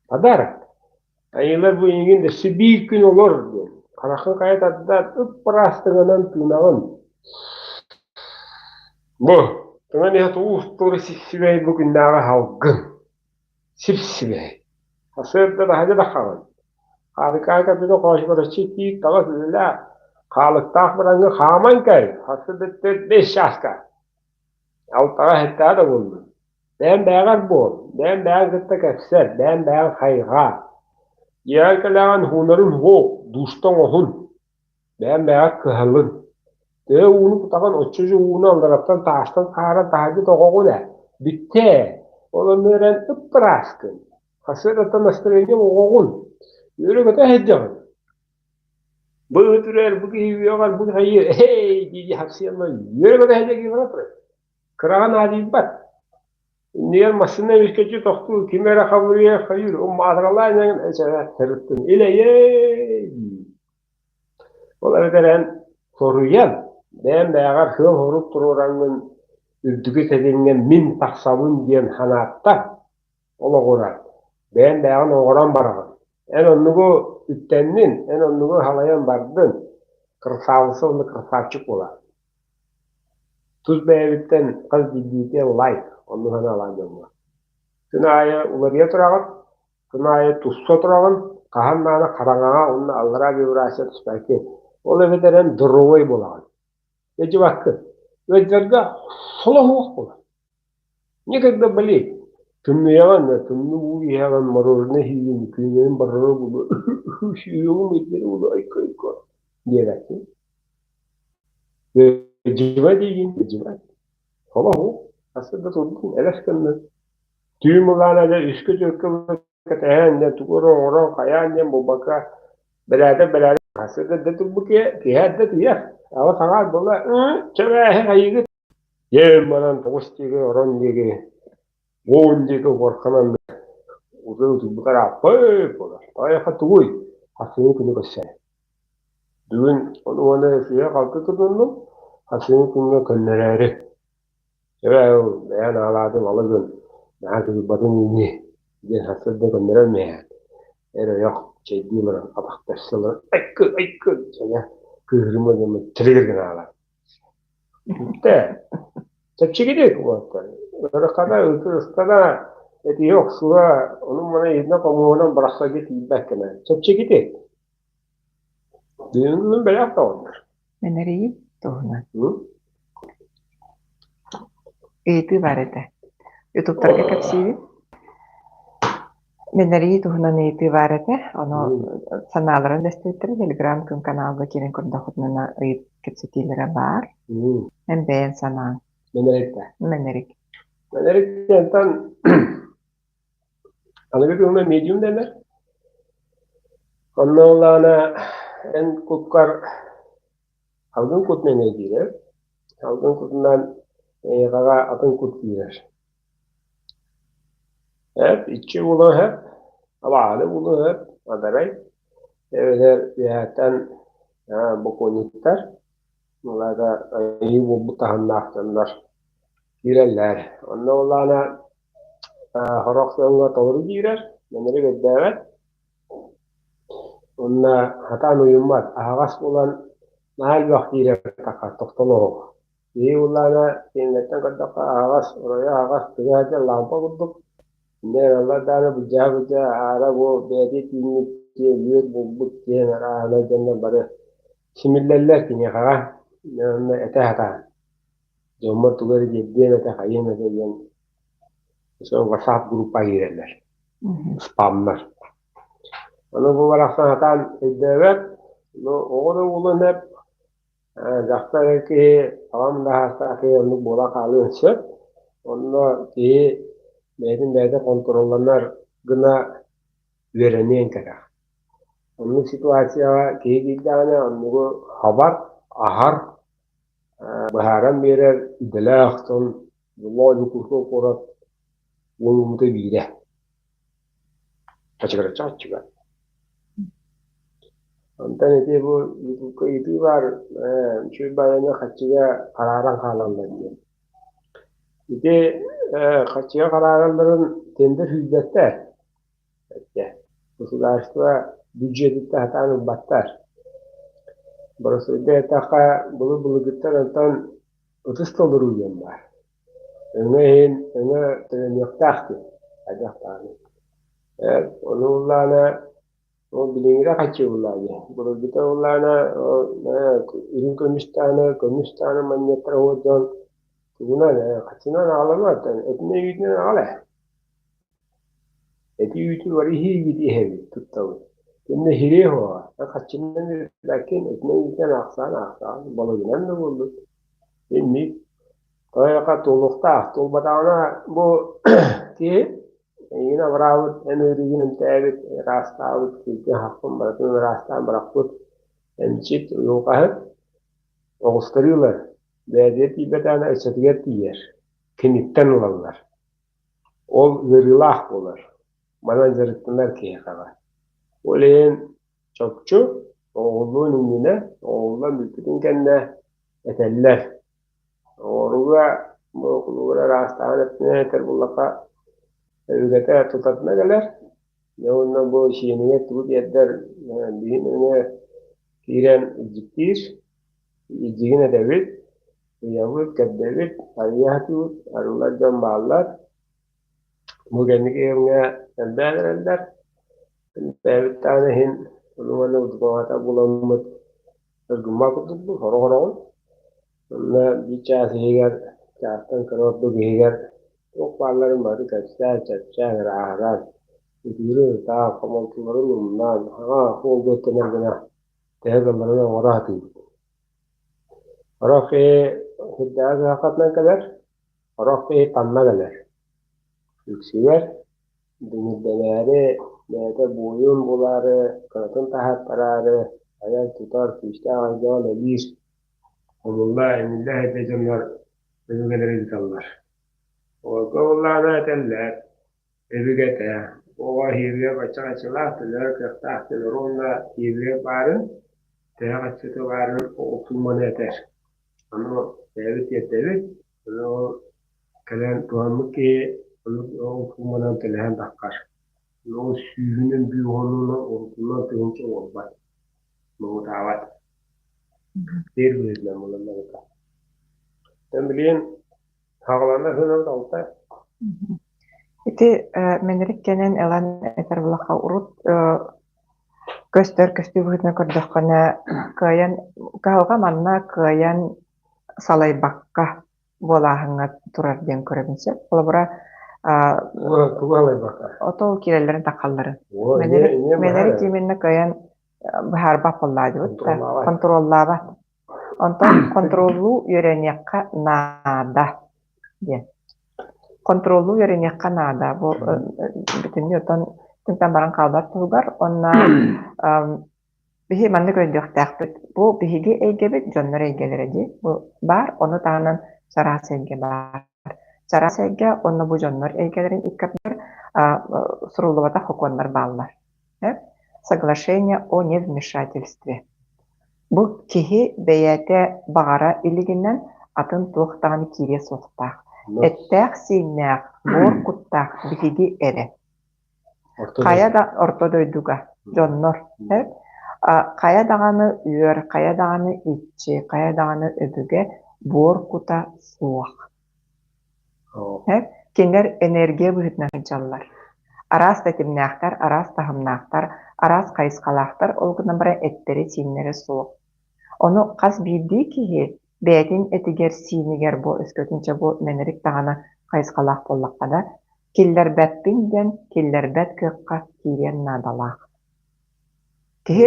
S2: Подарок. Айыылар бу эйигин өссө биир күн олор диэн. Хараххын хайа тардаат, ып-ыраас тыҥанан тыынаҕын. Бу, тыҥан иһэ туус туора сипсибэй бу күннээҕи салгын. Сипсибэй. Сарсыарда таһырдьа таххаҕын. Хаалыкаан кэлбитин хоочукараччы тиит таҕыс үлэлээ. Хаалыктаах бараҥҥа хааман кэл. Сарсыарда 4-5 чааска. Алтаҕа сэттэҕэ да буоллун. Бэйэм бэйэҕэр буол, бэйэм бэйэҕин кытта кэпсэт, бэйэм бэйэҕин хайҕаа. Дьиэҕэр кэлэҕин хуунарын уһуок, дуушта оҥоһун. Бэйэм бэйэҕэр кыһалын. Төһө ууну кутаҕын, оччо дьэ ууну аллараттан таастан хаара таһырдьа тоҕоҕун ээ. Бүттэ ээ. Ол онно эрэн ып-ырааскын. Хасыараттан настроение оҕоҕун. Үөрэ-көтө сылдьаҕын. Бу үтүрэр, бу киһи үөҕэр, бу хайыы, эй дии хапсыйанна үөрэ-көтө сылдьар киһи бара турар. Кыраҕа наадыйбат. Иннигэр массыына эмискэччи тохтуур, ким эрэ хабырыйар хайыыр, маатыралаан иһэн эчэҕэ сырыттын илэйэй дии. Ол эбэтэр эн соруйан, бэйэм бэйэҕэр сыал-сорук туруораҥҥын үрдүкү тэтимҥэ мин тахсабын диэн санааттан олоҕуран, бэйэм бэйэҕин оҥорон бараҕын. Эн оннугу үктэннин, эн оннугу салайан бардын, красавица уонна красавчик буолаар. Тус бэйэбиттэн хас биирдиитэ лайк, оннук санаалаах дьоҥҥо. Күн аайы уларыйа тураҕын, Күн аайы туста тураҕын, хаһан даҕаны хараҥаҕа уонна аллараа вибрация түспэккин. Ол эбэтэр эн здоровай буолаҕын. Ыалдьыбаккын. Ыалдьарга соло суох буолар. Никогда болеть. Тымныйаҕын, тымныы уу иһэҕин, мороженое иһиигин, күнүнэн барара буолуо, сүһүөҕүм ыйдара буолуо, айка-айка диэбэккин. Ыалдьыба диигин, ыалдьыбат. Соло суох. Сарсыарда турдуҥ, элэс гынныҥ. Түүн былаана дьэ үскэ-түөркэ кэтэһэн дьэ тугу эрэ оҥорон хайаан диэн буолбакка бэлээтэ-бэлээтэ сарсыарда эрдэ турбут киһи киһи эрдэ тиийэр аҕа саҥаар буолла чэбээһи хайыыгыт дьэ манан тоҕус диэки орон диэки уон диэки уорканан утуй утуйбутар ааппай буолар тайаха тугуй хасыҥы күнү көрсөр бүгүн ону уонна сыыһа-халты тутуннум хасыҥы күҥҥэ көннөрөөрү Эбээ, бэйээн аалаатым алы гын, наһаа кыыһырбатыҥ ини диэн сарсыарда көннөрөн иһэн, эр ойох чэйдии олорон атахтарса олорон айкы айкы саҥа кыыһырыма диэммит тилигир гына аалар. Бүттэ. Чэпчэкитик уолаттар. Ырыкана, ытырыстана, Этиһи охсуһа, ону-маны иһитинэ-хомуоһунан бырахсарга тиийбэккинэ. Чэпчэкитик. Бүгүҥҥүн бэлэх тоҕоннор.
S1: Мэнэрийи туһунан. Ыйытыы баар этэ. Ютубтарга кэпсиибин. Мэнэрийи туһунан ыйытыы баар этэ. Ону санааларын дэстибиттэрэ Телеграм күн каналга киирэн көрдөххүтүнэ ыйыт кэпсэтиилэрэ баар. Эн бэйэн санааҥ.
S2: Мэнэрик
S1: Мэнэрик.
S2: Мэнэрик диэнтэн аныгы күҥҥэ медиум дэнэр. Онно ыллаҕына эн куккар алгын кутунан киирэр. Алгын кутунан эйиэхэҕэ атын кут киирэр. Эп иччи буолуон сөп, абааһы буолуон сөп, адарай эбэтэр үөһэттэн бокуонньуктар, ол аата айыы буолбут таһымнаах дьоннор киирэллэр. Онно буоллаҕына сорох дьоҥҥо толору киирэр, мэнэри көрдөөбөт. Уонна сатаан уйуммат, аһаҕас буолан наһаа элбэх киирэр тахха тохтолоох. Киһи буоллаҕына киэҥҥэттэн көрдөххө аһаҕас, оройо аһаҕас, тыга сылдьар лаампа курдук. Инньэ гыналлар даҕаны былдьаһа-былдьаһа аара бу бэйэтэ түүҥҥүт диэн үөр булбут диэн арааһынай дьоннор бары симиллэллэр киниэхэҕэ. Уонна этэ сатаан дьоммор тугу эрэ тиэрдиэм этэ, хайыам этэ диэн WhatsApp группа киирэллэр, спамнар. Ону бу барахсан сатаан өйдөөбөт, ну оҕо да буолуон сөп, дьахтар эр киһи аҕам да саастаах киһи оннук буола хаалыан сөп. Онно киһи бэйэтин бэйэтэ хонтуруолланар гына үөрэниэн кэрэх. Оннук ситуацияҕа киһи киирдэҕинэ оннугу хабар, аһар, быһааран биэрэр идэлээх дьон Дьоллоох Дьокуускай куорат уолуммута биирэ. Хачыгыраччы хаччыга. Онтон ити бу ютубка ыйытыы баар, үчүгэй баайаны хаччыга харааран хаалаллар диэн. Ити хаччыга харааралларын тендер сүүйбэттэр. Государство бюджетиттэн сатаан ылбаттар. Боростуойда эттэххэ, былыр-былыргыттан онтон ытыс толоруу диэн баар. Өҥө иһин өҥө төлөнүөхтээх диэн хайдах даҕаны. Ону ыллаана ол билиҥҥитэ хаччы ыллаа диэн. Былыргыта ыллаана үрүҥ көмүс даҕаны, көмүс даҕаны манньыаттара уот дьон тугунан хаччынан аҕаламмат, этинэн үүтүнэн аҕал ээ. Эти үүтү бары иһиигит иһэбит, туттабыт. Итиннэ иһириэ суоҕа, хаччынан үрдээккин, итинэн үүтүнэн аахсаан аахсаан, балыгынан да буоллун. Инник. Тойока туолуохтаах, туолбатаҕына бу киһи эйигин абыраабыт, эн ыарыыгын эмтээбит, ыраастаабыт, кииргэ хахпын барытын ыраастаан бырахпыт эмчит, уйулҕаһыт оҕустарыылар бэйэтигэр тиийбэтэҕинэ ыччатыгар тиийэр, киниттэн ылаллар. Ол ыарыылаах буолар, манан дьарыктанар киһиэхэҕэ. Ол иһин чопчу оҕолуун иннинэ, оҕоллон бүппүтүн кэннэ этэллэр. Оҕоруга бу холобура ыраастааҕын эппинэн этэр буоллахха, өбүгэтэ тутатына кэлэр. Дьэ уонна бу сиэнигэр тугу тиэрдэр биһин өҥө киирэн илдьиттиир. Илдьигин этэбит, ыйабыт, кэрдэбит, арыйа сатыыбыт, арыллар дьон бааллар. Бу кэнники кэмҥэ элбээн эрэллэр. Элбээбит даҕаны иһин ону-маны удумаҕата буламмыт ыргыммат курдукпут сорох-сороҕун. Онно биир чаас иһигэр, чаастан кыра ордук иһигэр туох баалларын бары кэпсээн, чэпчээн, ырааһыран, ытыырын ытаан, хомолтолорун умнан, аҕа суолга үктэнэр гына төһө кыалларынан оҥоро сатыыбыт. Сорох киһи сүрдээҕи кыһалҕатынан кэлэр, сорох киһи танна кэлэр. Үксүгэр дүҥүрдэнээри, бэйэтэ буойун булаары, кыратын таһааттараары айар-тутар, күүстээх айдаҕа үлэлиир, хомулла, эҥиллэ сылдьар дьоннор өбүгэлэри ыыталлар. Олорго буоллаҕына этэллэр, өбүгэтэ, оҕо эһиилгэ бачча хаччылаах, төлөөр кыахтаах төлөр уонна эһиилгэ баарын, төһө хаччыта баарын сумманы этэр. Ону бэйэбит тиэрдэбит, ону ол кэлэн туһаммыт киһи ону ол сумманан төлөһөн таххар. Ол сүүһүнэн бүүһүнэн уруккунан тыһыынча буолбат, муҥутаабат. Сиэр быһыытынан буланнарыта. Билигин хаҕыланар сыанабыт алта.
S1: Ити мэнэрик кэнэн ылан этэр булахха урут көстөр көстүү быһыытынан көрдөххүнэ кыайан кыһалҕа манна кыайан салайбакка буолааһыҥҥа турар диэн көрөбүн сөп. Холобура
S2: Тугу салайбакка?
S1: Отол киирэллэрин таххалларын. Мэнэрик именно кыайан быһаарбат буоллаадыбыт да, хонтуруоллаабат. Онтон хонтуруоллуу үөрэниэххэ наада диэн. Хонтуруоллуу үөрэниэххэ наада. Бу бүтүннүү отон тынтан баран хаалбат туһугар уонна биһи маннык өйдүөхтээхпит. Бу биһиги эйгэбит, дьоннор эйгэлэрэ дии. Бу баар, ону таһынан чараас эйгэ баар. Чараас эйгэ уонна бу дьоннор эйгэлэрин икки ардыгар суруллубатах сокуоннар бааллар. Соглашение о невмешательстве. Бу киһи бэйэтэ баҕара илигинэн атын туох даҕаны киириэ суохтаах. Эттээх-сииннээх, буор куттаах биһиги эрэ. Хайа да орто дойдуга дьоннор хайа даҕаны үөр, хайа даҕаны иччи, хайа даҕаны өбүгэ буор кута суох. Кинилэр энергия быһыытынан сылдьаллар. Араас тэтимнээхтэр, араас таһымнаахтар, араас хайысхалаахтар, ол гынан баран эттэрэ-сииннэрэ суох. Ону хас биирдии киһи бэйэтин этигэр-сиинигэр бу өскөтүн чэ бу мэнэрик даҕаны хайысхалаах буоллахха да, киллэрбэппин диэн киллэрбэт кыахха киириэн наадалаах. Киһи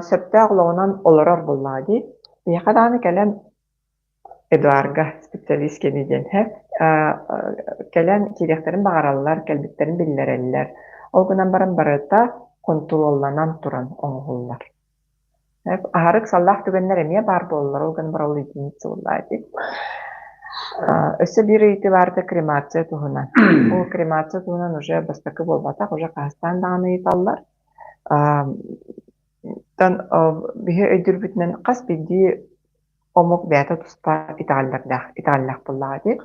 S1: сөптөөх олоҕунан олорор буоллаҕа дии. Биһиэхэ даҕаны кэлэн Эдуарга специалист кини диэн кэлэн киириэхтэрин баҕараллар, кэлбиттэрин биллэрэллэр. Ол гынан баран барыта хонтуруолланан туран оҥоһуллар. Аһары ыксаллаах түгэннэр эмиэ баар буолаллар, ол гынан баран ол единица буоллаҕа дии. Өссө биир ыйытыы баарда кремация туһунан. Ол кремация туһунан уже бастакы буолбатах, уже хаһыстаан даҕаны ыйыталлар. Оттон биһи өйдүүрбүтүнэн хас биирдии омук бэйэтэ туспа итэҕэллэрдээх итэҕэллээх буоллаҕа дии.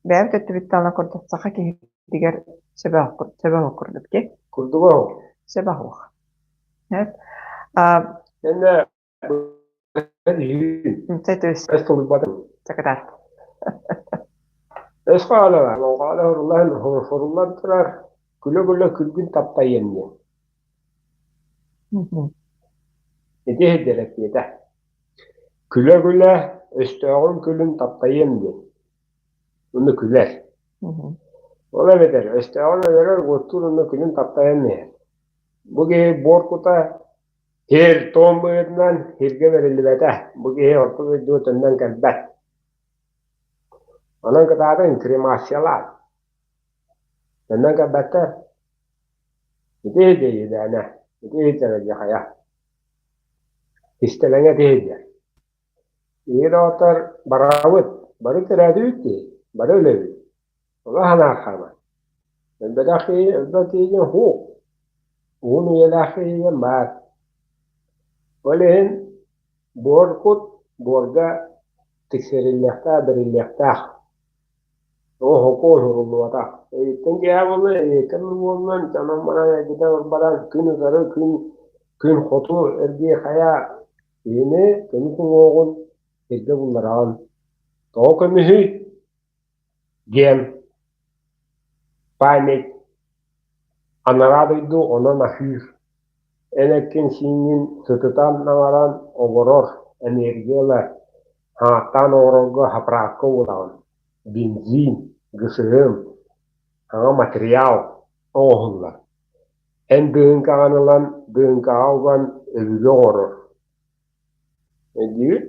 S1: Бэйэбит өттүбүттэн ылан курдук саха киһитигэр сөбө сөбө курдук дии.
S2: Курдуга ол.
S1: Сөбө суох.
S2: Энэ
S1: Сакытаат.
S2: Өс хаалара, лоҥхаала хоруллан хоруллан турар, күлэ-күлэ күлгүн таптайыам диэн. Ити иһирдэр эппиэтэ. Күлэ-күлэ өстөөҕүн күлүн таптайыам диэн. Уонна күлэр. Ол эбэтэр өстөөҕүн өлөрөр уоттуур уонна күлүн таптайан иһэр. Бу киһи буор кута һиэр-туом быһыытынан сиргэ бэриллибэтэ. Бу киһи орто дойдуга төннөн кэлбэт. Онон кытаатан кремациялаан. Төннөн кэлбэттэр. Ити иһидэйидээнэ, ити иһитэрэ хайа. Кистэлэҥэ ити иһийдэ. Ийэ доҕоттор барабыт, бары төрөөтүбүт дии, бары өлөбүт. Ону санааххаама. Өлбөтөх киһи өлбөт киһи диэн һуох. Уһун үйэлээх киһи диэн баар. Ол иһин буор кут буорга тиксэриллиэхтээх, бэриллиэхтээх. Оо, хокуон суруллубатах. Эйиттэн киэһэ буолла, эйиэккэ буоллун, дьонум баран эргитэ баран күн утары, күн күн хоту эргий хайа киһини көмүс уҥуоҕун сиргэ буллараҕын. Тоҕо көмүһүй? Диэн память анараа дойду онон аһыыр. Эн эккин-сииҥҥин сытытан аҥаран олорор энергия ылар, хааттаан оҥорорго заправка угунаҕын, бензин, ГСМ, саҥа материал оҥоһуллар. Эн дыһыҥкаҕын ылан, дыһыҥкаҕа уган өбүгэ оҥорор. Өйдүүгүт?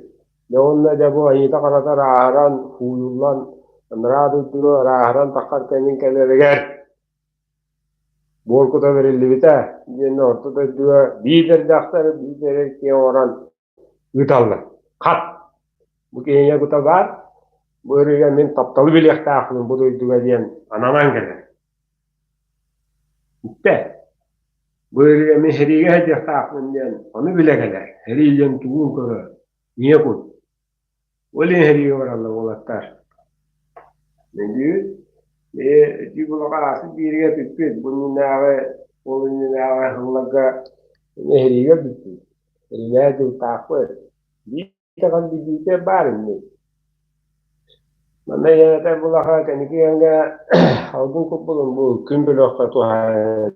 S2: Дьэ уонна дьэ бу айыыта-харата ырааһыран, сууйуллан, анараа дойдуга ырааһыран таххар кэмиҥ кэлэригэр буор кута бэриллибитэ диэн орто дойдуга биир эрдэхтэр, биир эрэр киһи оҥорон ыыталлар. Хат! Бу киһиҥэ кута баар, бу ырыыга мин тапталы билиэхтээхпин бу дойдуга диэн ананан кэлэр. Бүттэ. Бу ырыа мин сэриигэ сылдьыахтаахпын диэн ону билэ кэлэр. Сэрии диэн тугун көрөр, ийэ кут. Ол иһин сэриигэ бараллар уолаттар. Мэлдьи ити булаҕа ааспыт биэригэ бүппүт. Бу иннинээҕи, ол иннинээҕи сылларга сэриигэ бүппүт. Сэриилэһэ дьылтаахпыт. Биир итэҕэл билиитэ баар инник. Манна ийэтэ булаха кэнники кэмҥэ алгын куппутун бу күн бөлөххө туһаайан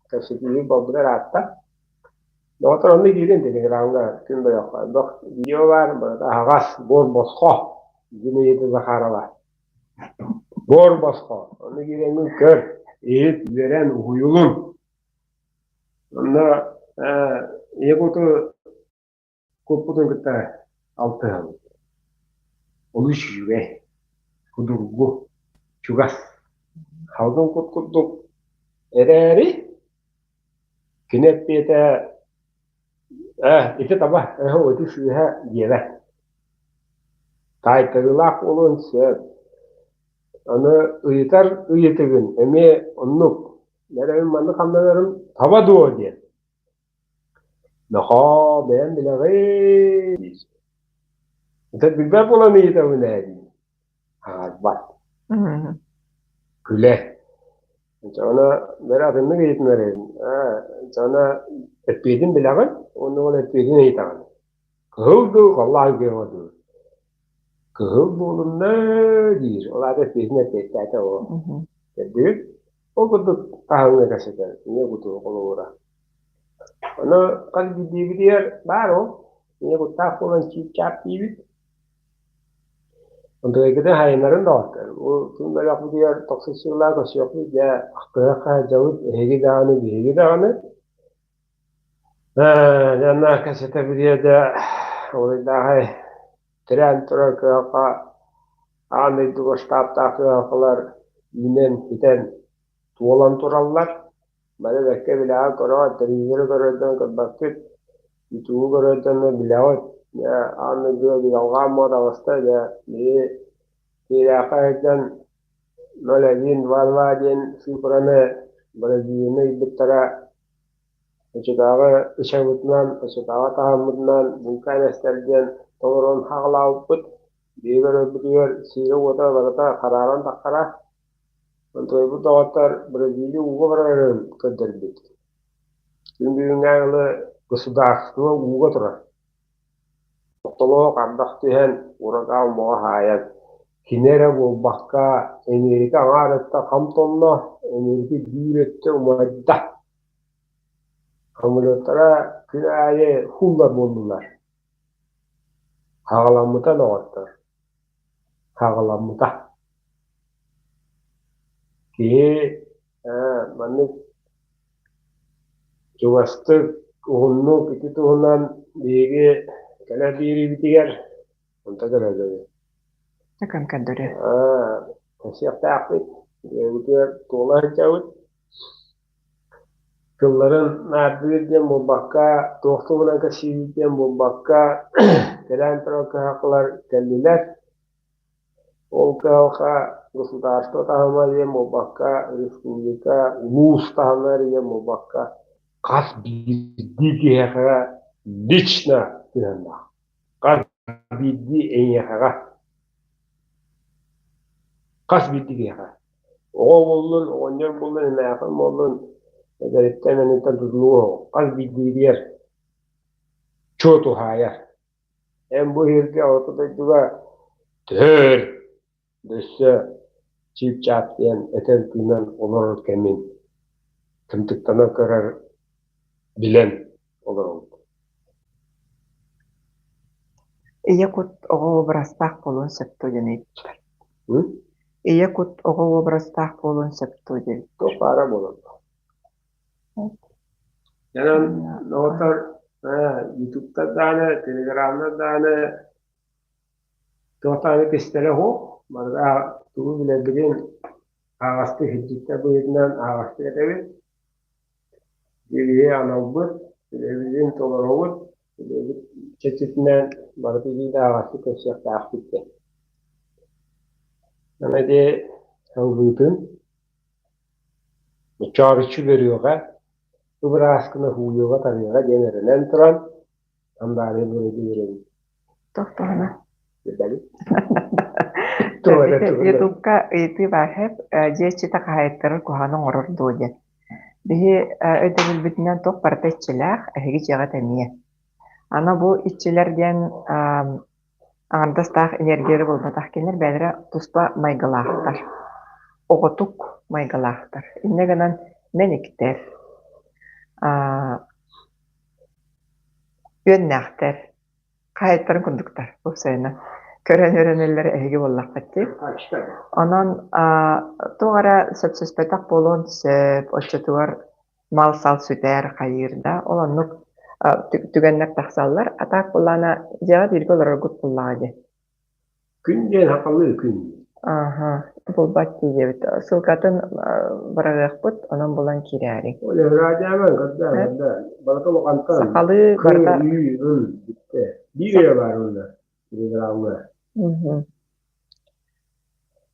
S2: кэпсэтиини буолбута ыраатта. Доҕоттор онно киирин телеграмҥа күн бөлөххө элбэх видео баар, барыта аһаҕас, буор босхо Зинаида Захарова. Буор босхо. Онно киирэҥҥин көр, иһит, үөрэн, уһуйулун. Онно ийэ куту куппутун кытта алтыһабыт. Олус үчүгэй, судургу, чугас. Халгын кут курдук эрээри, кини эппиэтэ ээ, ити таба, эһэ ити сыыһа диэбэт. Таайтарыылаах буолуон сөп. Аны ыйытар ыйытыгын эмиэ оннук. Эрэбин маннык хамнанарым таба дуо диэн. Нохоо, бэйэм билэҕин диир. Ытар билбэт буолан ыйытабын ээ диир. Хаалбат. Күлэр. Дьоно бэрэ атыннык ыйытынар эбин. Аа, дьоно эппиэтин билэҕин уонна ол эппиэтин ыйытаҕын. Кыһыл дуу, халлаан күөҕэ дуу? Кыһыл буолунна диир. Ол аата эппиэтин эппиэттээтэ ол. Көрдүгүт? Ол курдук таһымҥа кэпсэтэр. Ийэ куту холобура. Ону хас биирдиибитигэр баар ол. Ийэ куттаах буолан чип-чаап диибит. Онтукайгытын хайыннарын доҕоттор. Бу күн бөлөхпүтүгэр тохсус сыллаах көрсүөхпүт дьэ ахтыһыахха сылдьабыт эһиги даҕаны биһиги даҕаны. Ээ, дьэ кэпсэтэ билиэ да уруйдааҕай тирээн турар кыһалҕа аан дойдуга штабтаах кыһалҕалар үүнэн-ситэн туолан тураллар. Бары бэккэ билэҕит көрөҕүт, телевизоры көрөрдөн көрбөккүт, ютубу көрөрдөн да билэҕит. Дьэ, аан дойдуга дьылҕаан буола таҕыста, дьэ, биһи Киирээххэ сылдьан 0-1, 2-2 диэн цифраны Бразилияны ыйбыттара Оччотооҕу ычабытынан, оччотооҕу таһыммытынан булкаан эстэр диэн толорон хаалаабыппыт. Биһиги көрөрбүтүгэр сиирэ-уота барыта харааран таххара. Онтуойбут доҕоттор Бразилия ууга барарын көрдөрбүт. Күн бүгүҥҥэ дылы государство ууга турар. Ортолоох ардах түһэн, уракаа умаҕа хаайан, кини эрэ буолбакка, Эмиэрикэ аҥаар өттө хам тонно, Эмиэрикэ биир өттө умайда. Самолеттара күн аайы хууллар буоллулар. Хаҕаламмыта доҕоттор, хаҕаламмыта. Киһи маннык чугастык, уһуннук ити туһунан биһиги кэлэр биэриибитигэр онто кэлэллэр.
S1: Такан көрдөрүө.
S2: Кэпсиэхтээхпит, бэйэбитигэр туола сылдьабыт. Тылларын наардыыр диэн буолбакка, туох туһунан кэпсиибит диэн буолбакка, кэлэн турар кыһалҕалар кэллилэр. Ол кыһалҕа государство таһыма диэн буолбакка, республика, улуус таһыма диэн буолбакка, хас биирдии киһиэхэ лично сыһыаннаах. Хас биирдии эйиэхэҕэ. Хас биирдии киһиэхэ. Оҕо буоллун, оҕонньор буоллун, эмээхсин буоллун, эдэриттэн эниттэн тутулуга суох. Хас биирдиигэр чуо туһаайар. Эн бу иһиргэ орто дойдуга төһөр өссө чип-чаап диэн этэн-тыынан олорор кэмин тымтыктана көрөр, билэн олоробут.
S1: Ийэ кут оҕо образтаах буолуон сөп дуо диэн ыйыттылар. Ийэ кут оҕо образтаах буолуон сөп дуо диэбиттэр.
S2: Туох баара буолан. Онон доҕоттор, ютубтар даҕаны, телеграмнар даҕаны туох даҕаны кистэлэ суох. Барыта тугу билэрбитин аһаҕастык сирдьиттэр быһыытынан аһаҕастык этэбит. Биһиги аналбыт, үлэбитин толоробут, үлэбит чэрчитинэн барыта биир аһаҕастык көрсүөхтээхпит диэн. Аны ити салгыытын чооруччу бөрүөҕэ, ыбырааскына һууйуоҕа-тарыаҕа диэн эрэнэн туран, Амбаарыйа буруйду биэрэбин.
S1: Тохтоһуна.
S2: Билбэбин.
S1: Ютубка ыйытыы баар һэп дьиэ иччитэ хаһаайыттарын куһаҕаны оҥорор дуо диэн. Биһи өйдөбүлбүтүнэн туох барыта иччилээх, эһиги дьиэҕит эмиэ. Аны бу иччилэр диэн Аҥардас таах энергия эрэ буолбатах, кинилэр бэйэлэрэ туспа майгылаахтар, оҕотук майгылаахтар. Инньэ гынан мэниктэр, үөннээхтэр, хаһаайыттарын курдуктар, уопсайынан. Көрөн үөрэнэллэр эһиги буоллаххыт дии. Онон туох эрэ сөпсөспөтөх буолуон сөп, оччотугар мал-сал сүтэр, хайыыр да, ол оннук түгэннэр тахсаллар. А так буоллаҕына, дьиэҕэ бииргэ олороргут буоллаҕа дии.
S2: Күн диэн сахалыы күн.
S1: Ааһа, булбат дии диэбит. Ссылкатын быраҕыахпыт, онон булан киирээриҥ.
S2: Ол ыраадьааман көрдөөн, көрдөөн. Барыта улахантан
S1: Сахалыы
S2: кы,
S1: барыта
S2: ү, ыл бүттэ. Биир эрэ баар уонна телеграмҥа.
S1: Мгм.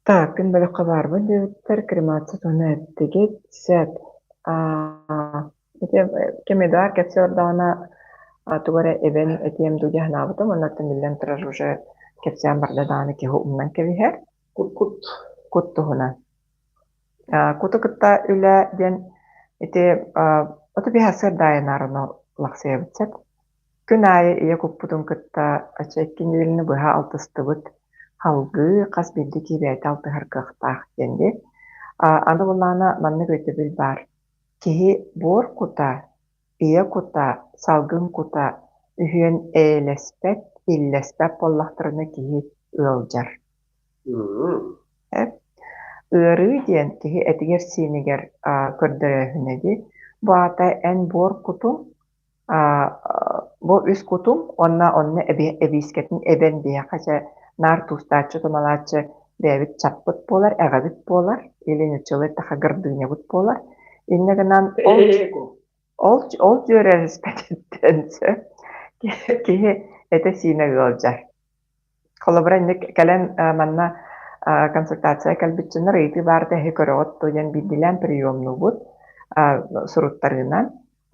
S1: Так, күн бөлөххө баарбын диэбиттэр, кремация туһунан эттигит. Сөп. Аа, ити ким Эдуард кэпсии олордоҕуна тугу эрэ эбэн этиэм дуу дии санаабытым, оннуттан биллэн турар уже кэпсээн барда даҕаны киһи умнан кэбиһэр.
S2: Кут-кут.
S1: Кут туһунан. Куту кытта үлэ диэн ити оту биһа сырдаайынаарыны лахсыйабыт сөп. Күн аайы ийэ куппутун кытта икки нэдиэлэни быһа алтыстыбыт, салгыы хас биирдии киһи бэйэтэ алтыһар кыахтаах диэн дии. Аны былаана маннык өйдөбүл баар. Киһи буор кута, ийэ кута, салгын кута үһүөн эйэлэспэт, иллэспэт буоллахтарына киһи ыалдьар. Ыарыы диэн киһи этигэр-сиинигэр көрдөрөөһүнэ дии. Бу аата эн буор кутуҥ бу үс кутум уонна онно эбиискэтин эбэн биһиэхэ дьэ наар туустааччы тумалааччы бэйэбит чаппыт буолар, эҕэбит буолар или нуччалыы эттэххэ гордынябыт буолар. Инньэ гынан ол ол ол дьүөрэлэспэтиттэн сөп киһи этэ-сиинэ ыалдьар. Холобура, инник кэлэн манна консультация кэлбит дьоннор ыйытыы баар да иһи көрөҕүт дуо диэн биирдиилээн приемнуубут суруттарыынан.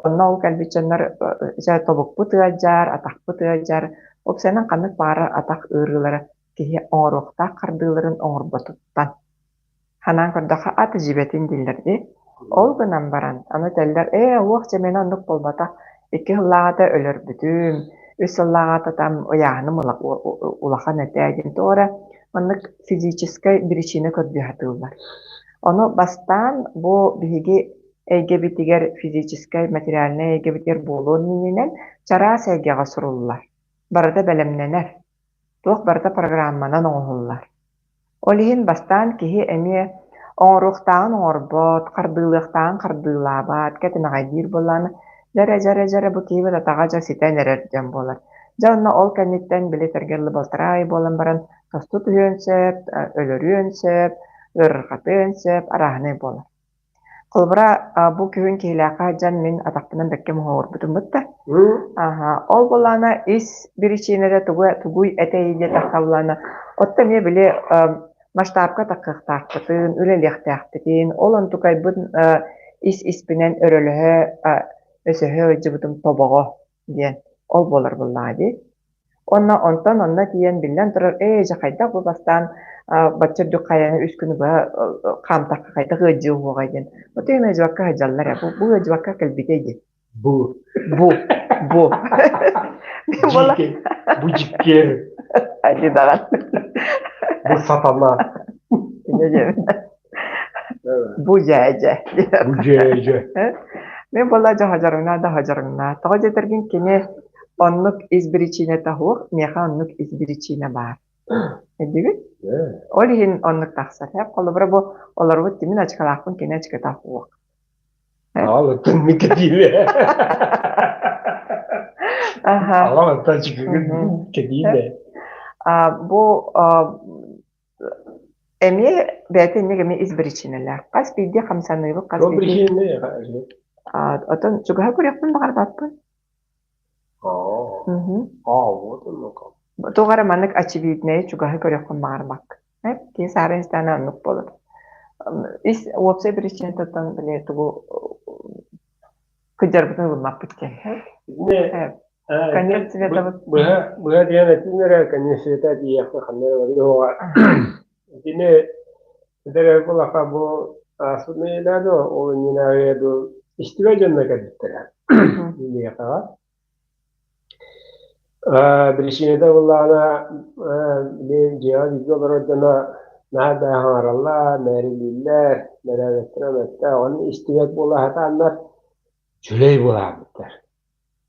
S1: Онно ол кэлбит дьоннор дьэ тобукпут ыалдьар, атахпыт ыалдьар, уопсайынан ханнык баҕарар атах ыарыылара киһи оҥоруохтаах хардыыларын оҥорботуттан. Ханаан көрдөххө ат дьибэтин дииллэр дии. Ол гынан баран, аны этэллэр, ээ, уох дьэ миэнэ оннук буолбатах, икки сыллааҕыта өлөрбүтүм, үс сыллааҕыта там ыйааһыным улахан этэ диэн тоҕо эрэ маннык физическэй биричиинэ көрдүү сатыыллар. Ону бастаан бу биһиги эйгэбитигэр физическэй, материальнай эйгэбитигэр буолуон иннинэн чараас эйгэҕэ суруллар, барыта бэлэмнэнэр, туох барыта программанан оҥоһуллар. Ол иһин бастаан киһи эмиэ оҥоруохтааҕын оҥорбот, хардыылыахтааҕын хардыылаабат, кэтэмэҕэйдиир буоллаҕына, дьэрэ-дьэрэ-дьэрэ бу киһибит атаҕа дьэ ситэн эрэр диэн буолар. Дьэ онно ол кэнниттэн били этэргэ балтараа ый буолан баран тосту түһүөн сөп, өлөрүөн сөп, ыарырҕатыан сөп, арааһынай буолар. Холобура, бу күһүн Киһилээххэ сылдьан мин атахпынан бэккэ муһуурбутум бытта. Аха, ол буоллаҕына ис биричиинэтэ тугу тугуй этэй диэтэххэ буоллаҕына, оттон эмиэ били масштабка таххыахтаахпытын, үлэлиэхтээхпитин, ол онтукайбын ис-испинэн өрөлөһө, өсөһө сылдьыбытым тобоҕо диэн ол буолар буоллаҕа дии. Уонна онтон онно тиийэн биллэн турар, ээ дьэ хайдах бу бастаан бачча үрдүк хайаны үс күнү быһа хаамтахха хайдах ыалдьыа уһуоҕай диэн. Оту ыалдьыбакка сылдьаллар ээ. Бу ыалдьыбакка кэлбитэй дии.
S2: Бу.
S1: Бу. Бу.
S2: Бу дьиккиэр.
S1: Ати даҕан.
S2: Бу сатана.
S1: Бу дьээдьэ.
S2: Бу дьээдьэ.
S1: Мин буолла дьаһадьарыҥнаа да хаһадьарыҥнаа. Тоҕо диэтэргин кини оннук ис биричиинэтэ суох, миэхэ оннук ис биричиинэ баар. Өйдүүгүт? Ол иһин оннук тахсар. Холобура бу олорбут тимин ачыкалаахпын кини ачыката суох.
S2: Аҕалыттан кэтиилэ. Аҕалыттан ачыкыгын кэтиилэ.
S1: Бу Эмиэ бэйэтэ инник эмиэ ис биричиинэлээх. Хас биирдии хамсаныыбыт, хас
S2: Ол
S1: биирдии
S2: биричиинэ
S1: оттон чугаһа көрүөхпүн баҕарбаппын.
S2: Аа.
S1: Мгм.
S2: Аа, вот оно как.
S1: Туох эрэ маннык очевиднэйи чугаһы көрүөхпүн баҕарбаккын. Киһи саарын истэҕинэ оннук буолар. Ис уопсай биричиинэтиттэн били тугу кыдьарбытын ылыммаппыт диэн.
S2: Итини
S1: Конец света
S2: быһа быһа диэн этин эрэ конец света диэххэ ханна эрэ барыа Итини этэрэ булаха бу ааспыт нэдиэлэ дуо ол иннинээҕи ду истибэ дьонно кэлбиттэрэ. Миэхэҕэ. Биричиинэтэ буоллаҕына, билигин дьиэҕэ бииргэ олорор дьоно наһаа да хаҥараллар, мээрилииллэр, мэрээбэттэрэ мөттөөх, ону истибэт буола сатааннар дьүлэй буолаабыттар.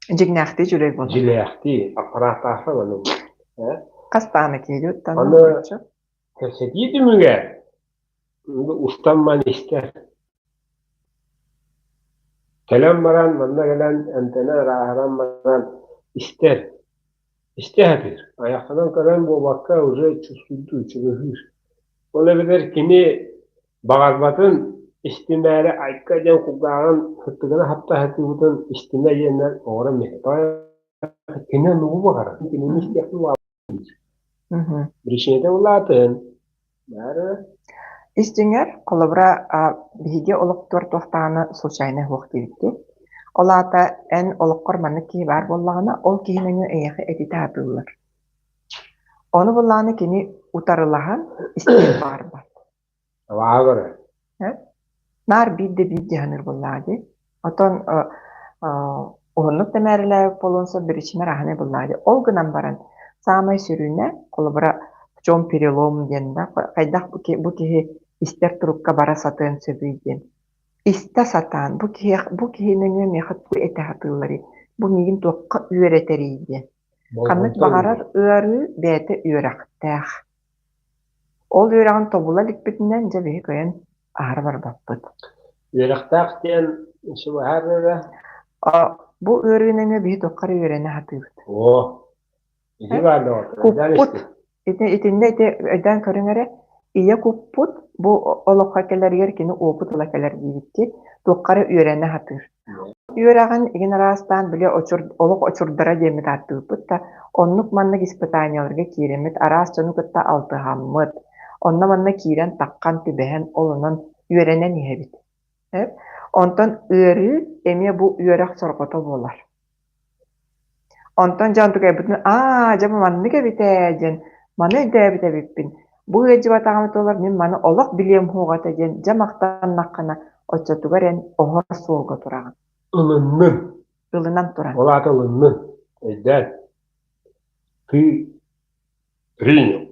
S1: Дьиҥнээхтии дьүлэй буолар.
S2: Дьүлээхтии, аппарааттаахтар ону.
S1: Хас даҕаны киһи оттон
S2: Аны кэпсэтии түмүгэр устан ман истэр. Кэлэн баран, манна кэлэн эмтэнэ ырааһыран баран истэр, истэ сатыыр. Айаххынан көрөн буолбакка уже чувствуйдуур, чугаһыыр. Ол эбэтэр кини баҕарбатын истимээри айка диэн кулгааҕын сыттыгына хапта сатыыбытын истимэ диэннэр оҥорон иһэр. Кини оннугу баҕарар. Кинини истиэхпин Биричиинэтэ улаатын. Бары
S1: Ис дьиҥэр, холобура, биһиги олохтуор туохтаҕына случайнай суох диэбиттии. Ол аата эн олоххор маннык киһи баар буоллаҕына, ол киһи нөҥүө эйиэхэ этитэ сатыыллар. Ону буллаҕына кини утарылаһан истиэн баҕарбат.
S2: Абааһы көрөр.
S1: Наар биир да биир дьаһаныр буоллаҕа дии. Отон уһуннук да мээрилээбит буолуон сөп, биричиинэ араһынай буоллаҕа дии. Ол гынан баран, саамай сүрүнэ, холобура, в чем перелом диэн да, хайдах бу киһи истэр турукка бара сатыан сөбүй диэн. Истэ сатаан, бу киһи бу киһи нөҥүө миэхэ тугу этэ сатыылларый, бу миигин туохха үөрэтэрий диэн. Ханнык
S2: Болҕомто
S1: баҕарар
S2: уурар.
S1: ыарыы бэйэтэ үөрэхтээх. Ол үөрэҕин тобула иликпитинэн, дьэ биһи кыайан аһара барбаппыт.
S2: Үөрэхтээх диэн сыбаһар эрэ.
S1: Бу ыарыы нөҥүө биһи туохха эрэ үөрэнэ сатыыбыт.
S2: Оо, ити баар доҕоттор, өйдөөн
S1: Куппут,
S2: истиҥ.
S1: ити итиннэ ити өйдөөн көрүҥ эрэ, ийэ куппут бу олоххо кэлэригэр кини уопут ыла кэлэр диэбиттии, туохха эрэ үөрэнэ сатыыр. Үөрэҕин игин араастаан били очур, олох очурдара диэммит ааттыырбыт да, оннук-маннык испытаниеларга киирэммит, араас дьону кытта алтыһаммыт, онно-манна киирэн таххан түбэһэн, ол онон үөрэнэн иһэбит. Онтон ыарыы эмиэ бу үөрэх сорҕото буолар. Онтон дьон тукайбытын аа дьэ бу маннык эбит ээ диэн маны өйдөөбүт эбиппин. Бу ыалдьыбатаҕым туолар мин маны олох билиэм суоҕа этэ диэн дьэ махтаннаххына оччотугар эн оһор суолга тураҕын.
S2: Ылыннын.
S1: Ылынан туран.
S2: Ол аата ылыннын. Өйдөөн. Ты принял.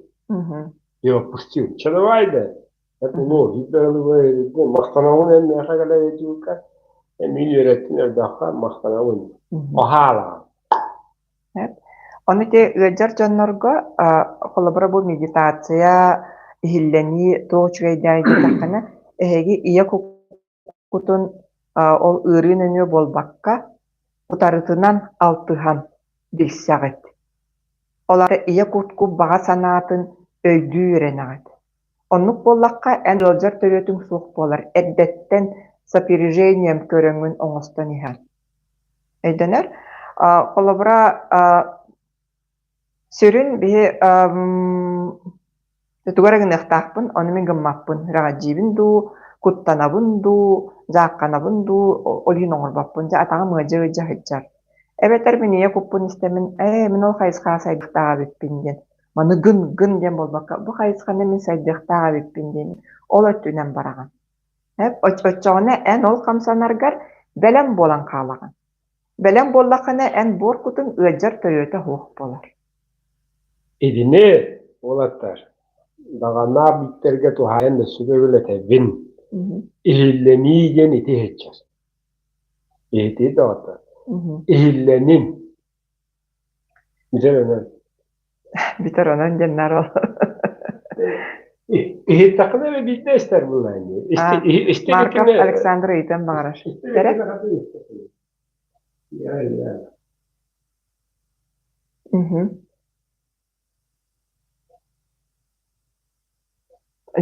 S2: И отпустил. Чэ давай да. Это ну, махтанабын эн миэхэ кэлэ мин үөрэттин элбэххэ махтанабын. Оһаалаҕын.
S1: Ону ити ыалдьар дьоннорго холобура бу медитация, иһиллэнии туох үчүгэйдээх диэтэххинэ, эһиги ийэ куккутун ол ыарыы нөҥүө буолбакка, утарытынан алтыһан билсэҕит. Ол аата ийэ куткут баҕа санаатын өйдүү үөрэнэҕит. Оннук буоллахха, эн ыалдьар төрүөтүҥ суох буолар, эрдэттэн с опережением көрөҥҥүн оҥостон иһэн. Өйдөнөр? Холобура, сүрүн биһи тугу эрэ гыныахтаахпын, ону мин гыммаппын, ирэҕэлдьиибин дуу, куттанабын дуу, дьаахханабын дуу, ол иһин оҥорбоппун, дьэ атаҕым ыалдьа-ыалдьа сылдьар. Эбэтэр мин ийэ куппун истэммин, ээ, мин ол хайысхаҕа сайдыахтаах эбиппин диэн Маны гын, гын диэн буолбакка, бу хайысханы мин сайдыахтаах эбиппин диэн ол өттүнэн бараҕын. Оччоҕуна эн ол хамсанаргар бэлэм буолан хаалаҕын. Бэлэм буоллаххына эн буор кутуҥ ыалдьар төрүөтэ суох буолар.
S2: Итини, уолаттар, даҕаннаах бииктэргэ туһаайан өссө төгүл этэбин. Иһиллэнии диэн ити иһиччэр. Ити доҕоттор. Иһиллэнин. Бүтэр онон.
S1: Бүтэр онон диэн наар ол.
S2: Иһиттэххинэ эрэ биирдэ истэр буоллаҕа дии.
S1: Марков Александр ыйытыан баҕарар. Эрэ?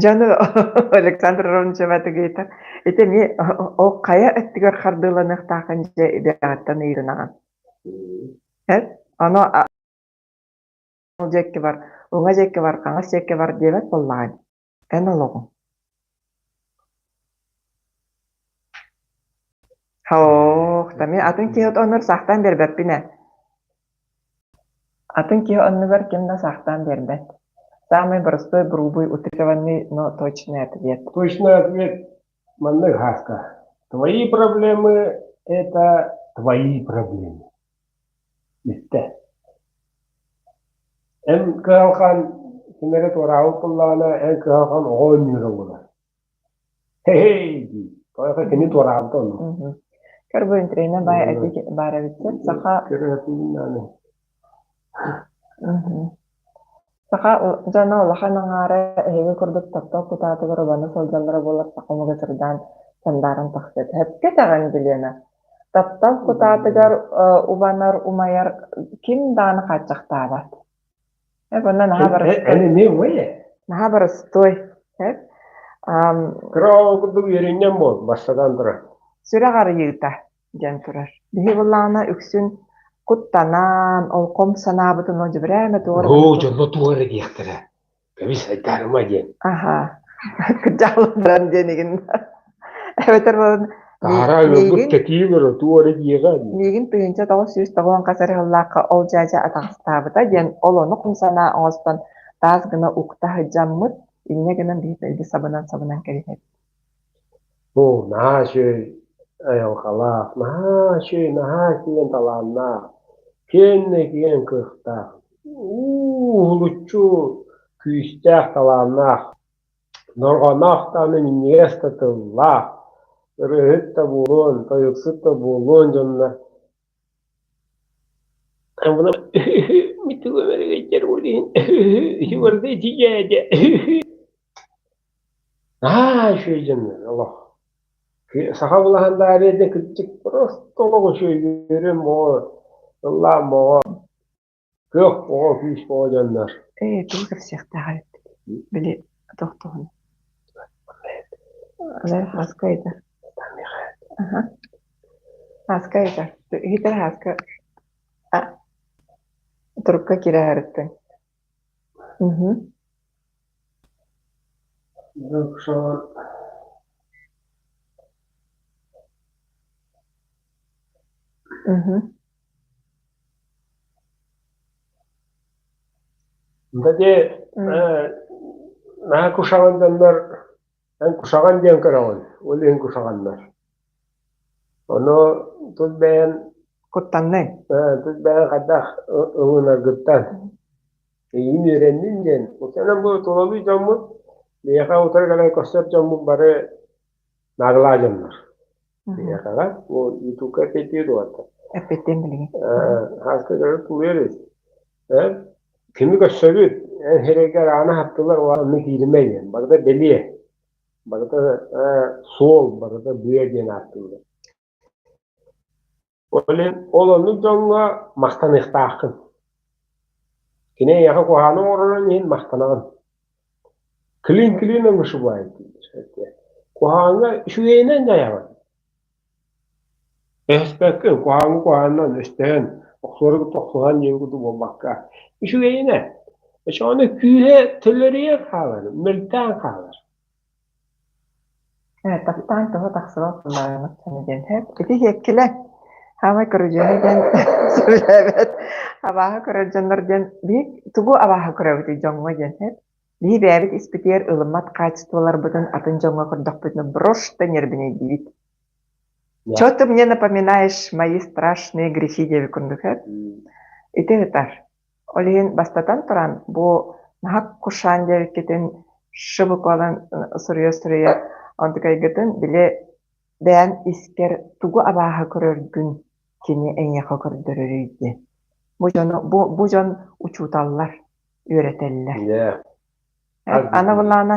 S1: Дьону Александр Романович ыйытар. Ити эмиэ ол хайа өттүгэр хардыыланыахтаахын дьэ идэҕиттэн ыйытынаҕын. Ону ол диэки бар, уҥа диэки бар, хаҥас диэки бар диэбэт буоллаҕыҥ. Эн олоҕуҥ. Һоох, мин атын киһи оннугар саахтаан биэрбэппин ээ. Атын киһи оннугар ким да саахтаан биэрбэт. Самый простой, грубый, утрированный, но точный ответ.
S2: Точный ответ маннык Һааска. Твои проблемы – это твои проблемы. Бүттэ. Эн кыһалҕан ким эрэ туораабыт буоллаҕына, эн кыһалҕан оҕо оонньуура буолар. Һэй дии. Тоҕо кини туораабыта онно.
S1: Көр бу интриэнэ баай этик баар эбиттэр. Саха Саха дьоно улахан аҥаара эһиги курдук таптал кутаатыгар убана сылдьаллара буоллар саха омуга сырдаан сандааран тахсыа. Сөпкө этэҕин Бүлүөнэ. Таптал кутаатыгар убанар, умайар ким даҕаны хааччахтаабат. Эп онно наһаа барыстуой.
S2: Эн эмиэ умай ээ.
S1: Наһаа барыстуой. Эп.
S2: Кыра оҕо курдук үөрүнньэҥ буол, бастатан туран.
S1: Сүрэх арыйыыта диэн турар. Биһи былаана үксүн куттанан, ол хом санаабытын ол дьэбирээмэ туора
S2: Оо, дьонно туох эрэ диэхтэрэ. Кэбис айдаарыма диэн.
S1: Аха. Кырдьаалларан диэн игин. Эбэтэр буолан
S2: Таһаараа ыалбыт
S1: миигин
S2: кэтии көрө туох эрэ диэҕэ дии.
S1: миигин 1990 хас эрэ сыллаахха ол дьээдьэ атаҕастаабыта диэн ол ону хом санаа оҥостон таас гына укта сылдьаммыт, инньэ гынан биһи дэлби сабынан-сабынан кэбиһэбит.
S2: Оо, наһаа үчүгэй айылҕалаах, наһаа үчүгэй, наһаа киэҥ талааннаах, киэҥ да киэҥ кыахтаах, уу уһулуччу күүстээх талааннаах, дорҕооноох даҕаны минньигэс да тыллаах, ырыаһыт да буолуон, тойуксут да буолуон дьоннор Наһаа үчүгэй дьоннор олох. Саха булаһан даарыйа диэн кырдьык просто олох үчүгэй үөрүм оҕо, ыллаам оҕо, кыах оҕо, күүс оҕо дьоннор.
S1: Ээ, тугу кэпсиэхтээх эбиппит? Били тохтоһун. Хаска ыйда. Аха. Хаска ыйда. Иһитэр хаска турукка киирэ сырыттыҥ. Мгм. Мгм.
S2: Дэди наһаа кушаҕан дьоннор эн кушаҕан диэн көрөҕүн, ол иһин кушаҕаннар. Ону тус бэйэн
S1: Куттанныҥ?
S2: тус бэйэн хайдах ылынаргыттан эйигин үөрэннин диэн. Онон бу тулалыы дьоммут, биһиэхэ утары кэлэн көрсөр дьоммут бары наглаа дьоннор. Биһиэхэҕэ бу ютубка эппиэттиир дуота.
S1: Эппиэттиэм билигин.
S2: Хааска көрөр тулуйар Кими көрсөбүт, эн сирэйгэр ааны аһаттылар уонна кииримэ диэн. Барыта бэлиэ, барыта суол, барыта быа диэн ааттыыллар. Ол иһин ол оннук дьоҥҥо махтаныахтааххын. Кини эйиэхэ куһаҕаны оҥорорун иһин махтанаҕын. Клин клином вышибает дииллэр. Куһаҕаҥҥа үчүгэйинэн дьайаҕын. Өһөспөккө, куһаҕаҥҥа куһаҕанынан өстөһөн, охсуору кытта охсуһан диэн курдук буолбакка, үчүгэйинэн. Оччоҕуна күүһэ төлөрүйэн хаалар, мөлтөөн хаалар.
S1: Ээ, таптаан тоҕо тахсыбат буоллаҕына диэн һэп. Ити сиэккилэ хаамай көрүдьүөһэ диэн сөбүлээбэт абааһы көрөр дьоннор диэн биһи тугу абааһы көрөбүтүй дьоҥҥо диэн һэп. Биһи бэйэбит испитигэр ылыммат хаачыстыбаларбытын атын дьоҥҥо көрдөхпүтүнэ брошь-то ньиэрбинэйдиибит. Чё ты мне напоминаешь мои страшные грехи диэбит курдук һэп. Ити ыытар. Ол иһин бастатан туран, бу наһаа кушаан диэбиккитин ш буквалан суруйа-суруйа онтукайгытын били бэйэҥ искэр тугу абааһы көрөргүн кини эйиэхэ көрдөрөрүй диэн. Бу дьону бу, бу дьон учууталлар үөрэтэллэр. Аны былаана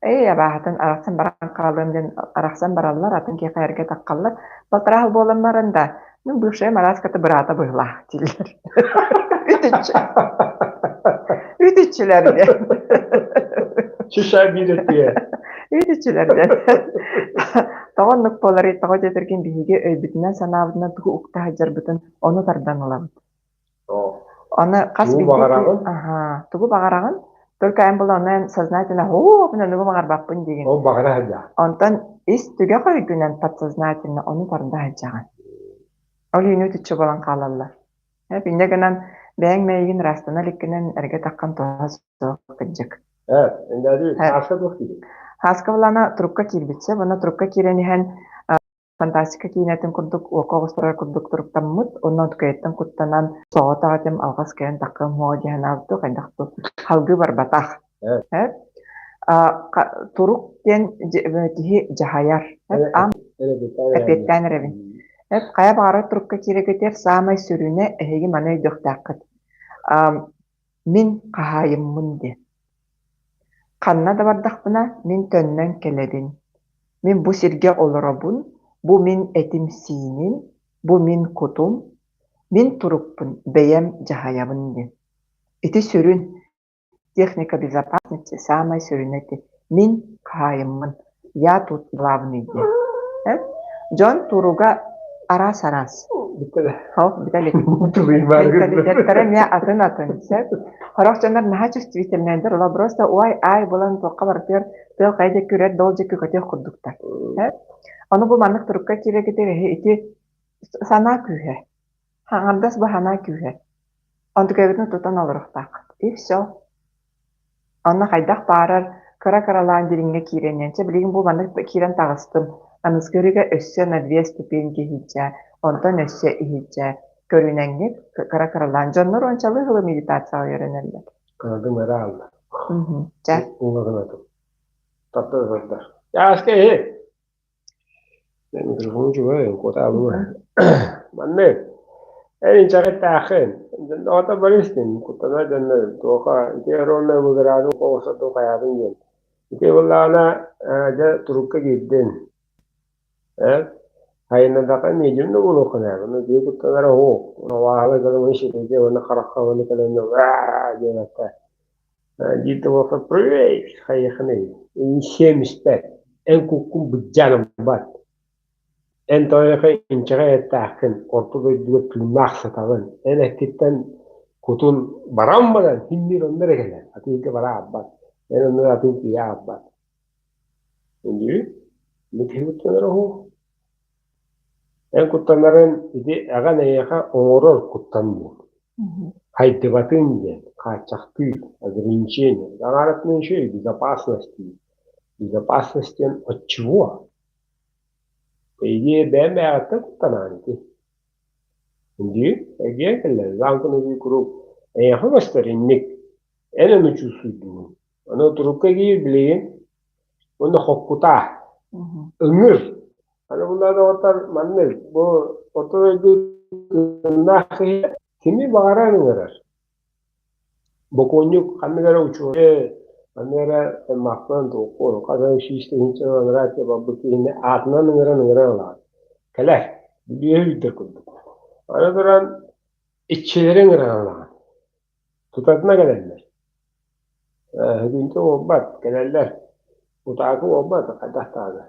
S1: эй абааһытын арахсан баран хаалыам диэн арахсан бараллар, атын киһиэхэ эргэ таххаллар. Балтараа сыл буолан баран да, ну бывшая мараската быраата быһыылаах дииллэр. Үтүччү. Үтүччүлэр диэн.
S2: Чыша биир өттүгэр.
S1: Үтүччүлэр диэн. Тоҕо оннук буоларый, тоҕо диэтэргин биһиги өйбүтүнэн-санаабытынан тугу укта сылдьарбытын ону тардан ылабыт. Аны хас
S2: Тугу
S1: биирдии
S2: баҕараҕын?
S1: Аһаа, тугу баҕараҕын? Только эн була ону эн сознательно "Оо, мин оннугу баҕарбаппын" диигин.
S2: Ол баҕара сылдьаҕын.
S1: Онтон ис түгэх өйгүнэн подсознательно ону тарда сылдьаҕын. Ол иһин үтүччү буолан хаалаллар. Э, инньэ гынан бэйэҥ мэйигин ыраастана иликкинэн эргэ таххан туһа суох кырдьык.
S2: Э, эндээди Һааска туох киирбит?
S1: Һааска былаана трубка киирбит сөп. Онно трубка киирэн иһэн. Фантастика киинэтин курдук уокка оҕустарар курдук туруктаммыт уонна отукайыттан куттанан соҕотох этим алҕас кэлэн таххым һуо дии санаабытым хайдах халгыы барбатах. Турук диэн киһи дьаһайар. Аан эппиэттээн эрэбин. Хайа баҕарар турукка киирэргитигэр саамай сүрүнэ эһиги маны өйдүөхтээххит. Мин хаһаайыммын диэн. Ханна да бардахпына, мин төннөн кэлэбин. Мин бу сиргэ олоробун, бу мин этим-сииним, бу мин кутум, мин турукпун бэйэм дьаһайабын диэн. Ити сүрүн техника безопасности саамай сүрүнэ ити. Мин хаһаайыммын, я тут главный диэн. Дьон туруга араас-араас. Ол бүтэ илик. Менталитеттара эмиэ атын-атын сөп. Сорох дьоннор наһаа чувствительнайдар, олор просто ой-ай булан туохха барытыгар тыал хайа диэки үрэр да ол диэки көтүөх курдуктар. Ону бу маннык турукка киирэргитигэр ити санаа күүһэ. Аҥардас бу санаа күүһэ. Онтукайбытын тутан олоруохтааххыт. И все. Онно хайдах баарар кыра-кыралаан дириҥҥэ киирэн чэ билигин бу маннык киирэн таҕыстым. Аныскырыга өссө на две ступеньки иһирдьэ, онтон өссө иһирдьэ көрүнэҥҥит кыра-кыралаан. Дьоннор уончалыы сылы медитацияҕа үөрэнэллэр.
S2: Кырадым эрэ аалла.
S1: Чэ.
S2: Уҥа гынатым. Тарда сырдар. Чааска иһи! Микрофон үчүгэй, куотаабыма. Маннык, эн инчэҕиттааххын, оҕото барыстын, куттана дьоннор, туоха, ити ровно выгораатын оҕусса дуу хайаатын диэн. Ити буоллаҕына, дьэ турукка киирдин. Э, хайыннадаха медиум да буолуоххун ээ, ону киһи куттанара оһуох. Овааһыла кэлэн ишитиде, уонна харахха уонна кэлэн диэн этэ. Диир да буоллар, привет, хайыахыный, 75, эн куккун быдьаан ылбат. Эн тоойуохай инчэҕэй эттээххин, орто дойдуга тыыннаах сытаҕын, эн эккиттэн кутун баран баран син биир онно эрэ кэлэр, атыырга бара аалбат, эн онно атын киһи аалбат. Өйдүүр? Бу киһи куттанара уһу. Эн куттанарын ити эҕэн эйиэхэ оҥорор куттанныыр. Хайдыбатын диэн хааччахтыыр, ограничение. Аҥааратын еще и безопасность диир. Безопасность диэн от чего? По идее бэйэм бэйэҕиттэн куттанаҕын ити. Дии, эргийэн кэллэ, замкнутый круг. Эйиэхэ көстөр инник. Эн ону чувствуйдугун. Аны турукка киир билигин уонна хоккутаа. Ыҥыр. Аны була доҕоттор маннык бу орто дойду тыыннаах киһи кими баҕарар ыҥырар. Бокуонньук ханнык эрэ учуонай, ханнык эрэ махтан туоххун, хас эрэ сүүс тыһыынча ыҥырааччы барбыт киһини аатынан ыҥыран ыҥыран ылаҕын. Кэлэр, бүлүүһэ үүттэр курдук. Аны туран иччилэри ыҥыран ылаҕын. Тутатына кэлэллэр. Бүгүнтэ буолбат, кэлэллэр. Утаакы буолбат, хайдах даҕаны.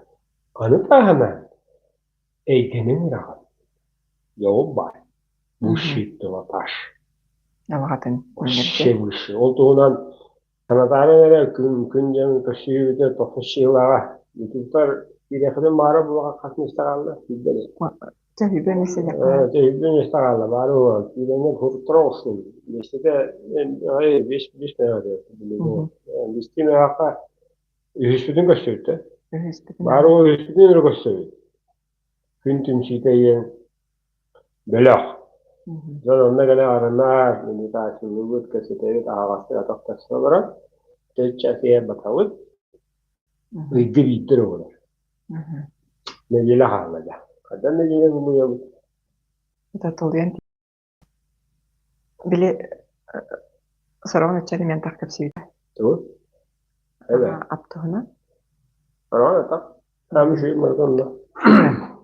S2: Аны таһынан эйгэни ыҥыраҕын. Дьолум баар. Высший пилотаж.
S1: Алҕатын
S2: Вообще высший. Ол туһунан санатаары эрэ күн күн диэн көрсүһүүбүтэ тохсус сыылааҕа. Ютубтар киириэххитин баара буолаҕа хас миэстэ хаалла? Сүүрбэ
S1: Төһүүбэ миэстэ
S2: Төһүүбэ миэстэ хаалла баара буолан киирэҥҥэ куруттара оҕустум. Миэстэтэ биэс биэс мөҕө Биэстии мөҕөххө үһүспүтүн көрсүбүттэр. Баара ол үһүспүтүн эрэ көрсөбүт. Күн түмсүүтэ ийэн бөлөх. Дьон онно кэлэн арынаар, медитациялыыбыт, кэпсэтэбит, аһаҕастык атах тахса олорон, чэй чаас батабыт. Ыйга биирдэ эрэ буолар. Нэдиэлэ хаалла дьэ. Хайдах нэдиэлэ булуйабыт?
S1: Татулуйан били сороҕун ыччат эмиэн тах кэпсиибит.
S2: Тугу? Эбэ.
S1: Аптуһунан.
S2: Сороҕун атах. Там еще мыргынна.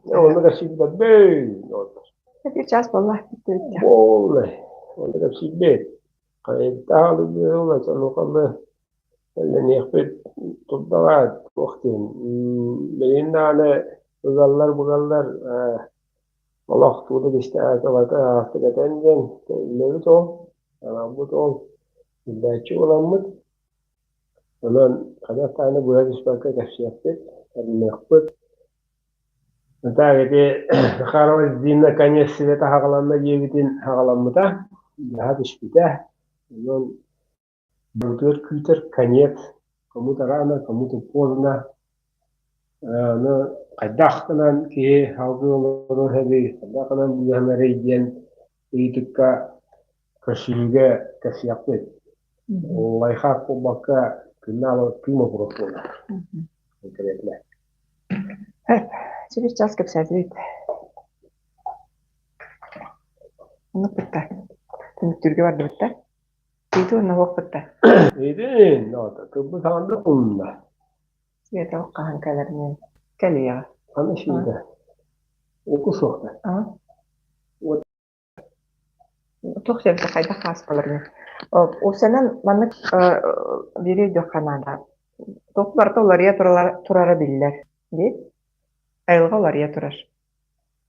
S2: Онно кэпсиибит
S1: Биир чаас буолла.
S2: Буолла. Онно кэпсиибит. Хайдах алыбыылла чанукалы Эллэниэхпит турдаҕа туох диэн билигин даҕаны ыгаллар-бугаллар олох тугу да кистээбэт аһаҕастык этэн диэн үлэбит ол, аналбыт ол, билээччи буоламмыт. Онон хайдах даҕаны быһа түспэккэ кэпсиэхпит, арыныахпыт. Так ити Захарова Дина конец света хаҕаланна диэбитин хаҕаламмыта, быһа түспүтэ. Онон Барытыгар күүтэр конец, кому-то рано, кому-то поздно. Аны Хайдах гынан киһи салгыы олоруон сөбүй, хайдах гынан быыһанарый диэн ыйытыкка көрсүһүүгэ кэпсиэхпит. Лайхаак буолбакка күннээх тыын боппуруос буолар. Конкретно.
S1: Чэ, час кэпсээтибит. Оннук бытта. Түмүктүүргэ бардыбыт да. Иити уонна уох бытта.
S2: Иитин, тылбыт хаанда умна.
S1: Света хаһан кэлэринэн кэлиэҕэ.
S2: Ханна шиитэ? Уку суохта.
S1: Туох диэбитэ хайдах хааспаларыный? Уопсайынан маннык биири өйдүөххэ наада. Туох барыта уларыйа турара биллэр. Дии? Айылҕа уларыйа турар.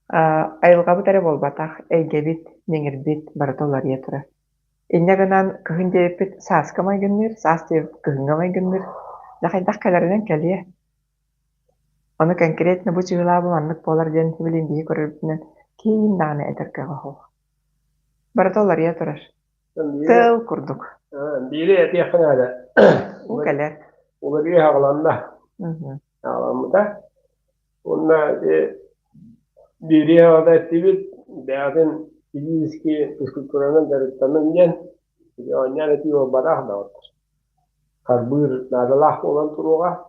S1: Айылҕабыт эрэ буолбатах, эйгэбит, ньэҥирбит барыта уларыйа турар. Инньэ гынан кыһын диэбиппит сааска майгынныыр, саас диэбиппит кыһыҥҥа майгынныыр. Дьэ хайдах кэлэринэн кэлиэ. Ону конкретно бу чыһылаабы маннык буолар диэн билин биһи көрөрбүтүнэн киин даҕаны этэр кыаҕа суох. Барыта уларыйа турар. Тыл курдук.
S2: Биири этиэххэ наада.
S1: Уу кэлэр.
S2: Уларыйа аҕаланна. Аҕаламмыта. Уонна биири аҕата эттибит, бэйэтин физически физкультуранан дьарыктанан диэн оонньоон этии буолбатах доҕоттор. Харбыыр наадалаах буолан туруоҕа.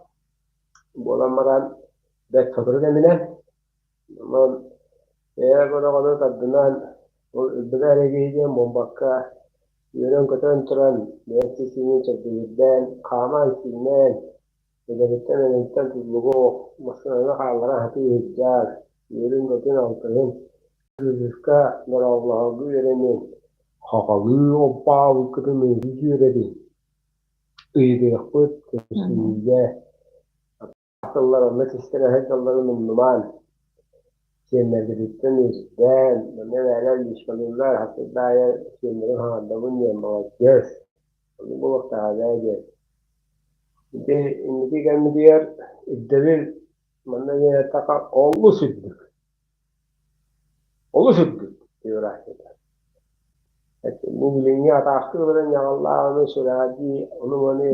S2: Буолан баран бэрт сотору кэминэн онон бэйэ бороҕону тардынан ол өлбөтө эрэ киһи диэн буолбакка үөрэн-көтөн туран бэйэ синиин чэбдигирдээн, хааман-сиинээн эдэриттэн эниттэн тутулугу массыынаны хааллара сатыы сылдьан үөрүн-көтүн алтыһын кыыска дорооболоһорго үөрэнин хахалыы оппаабыккытын ыйыы үөрэбин ыйытыахпыт көрсүһүүгэ тыллар онно кистэлэһэ тылларын умнумаан сиэннэргититтэн ирдээн манна эбээлэр лишкалыыллар хатырда аайы сиэннэрин хаҥардабын диэн маладьыас ону буолуохтааҕа ээ диэн ити инники кэммитигэр ирдэбил манна диэн эттэххэ олус үрдүк олус үрдүк географията бу билиҥҥи атаахтыы олорон ньаҕаллааҕыны сүрэҕэлдьии ону-маны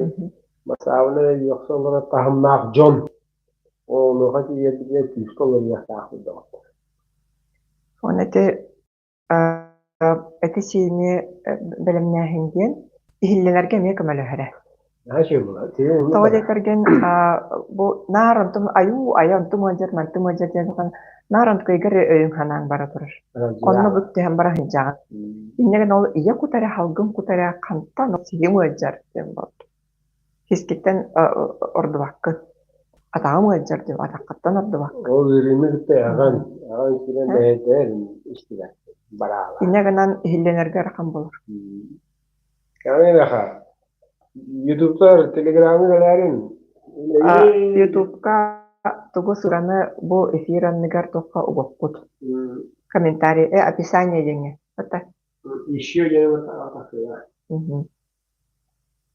S2: масаабына эрэ үөхсэ олорор таһымнаах дьон онуоха тиийэрбитигэр күүскэ олоруохтаахпыт доҕоттор.
S1: Уонна ити эти-сиини бэлэмнээһин диэн иһиллэнэргэ эмиэ көмөлөһөрө. Тоҕо диэтэргин бу наар онтум айуу айа онтум ыалдьар мантым ыалдьар диэн наар онтукайгар өйүҥ санааҥ бара турар. Онно бу түһэн бара сылдьаҕын. Инньэ гынан ол ийэ кут эрэ халгын кут эрэ хантан сиһиҥ ыалдьар диэн буолбут. Сискиттэн ордубаккын. Атаҕым ыалдьар диэн атаххыттан ордубаккын.
S2: Ол ыарыыны кытта аҕан, аҕан киирэн бэйэтэ истибэт бараала.
S1: Инньэ гынан иһиллэнэргэ ыарахан буолар.
S2: Кэҕиҥ Ютубтар, Телеграмы кэлээрин.
S1: Ютубка тугу сураны бу эфир анныгар туохха угуппут. Комментарий, описание диэҥҥэ. Это.
S2: Еще диэн атахыа.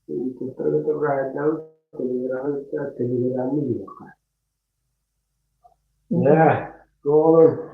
S2: Ютубтарга тургаайдан Телеграмы Телеграмы диэххэ. Ээ, туох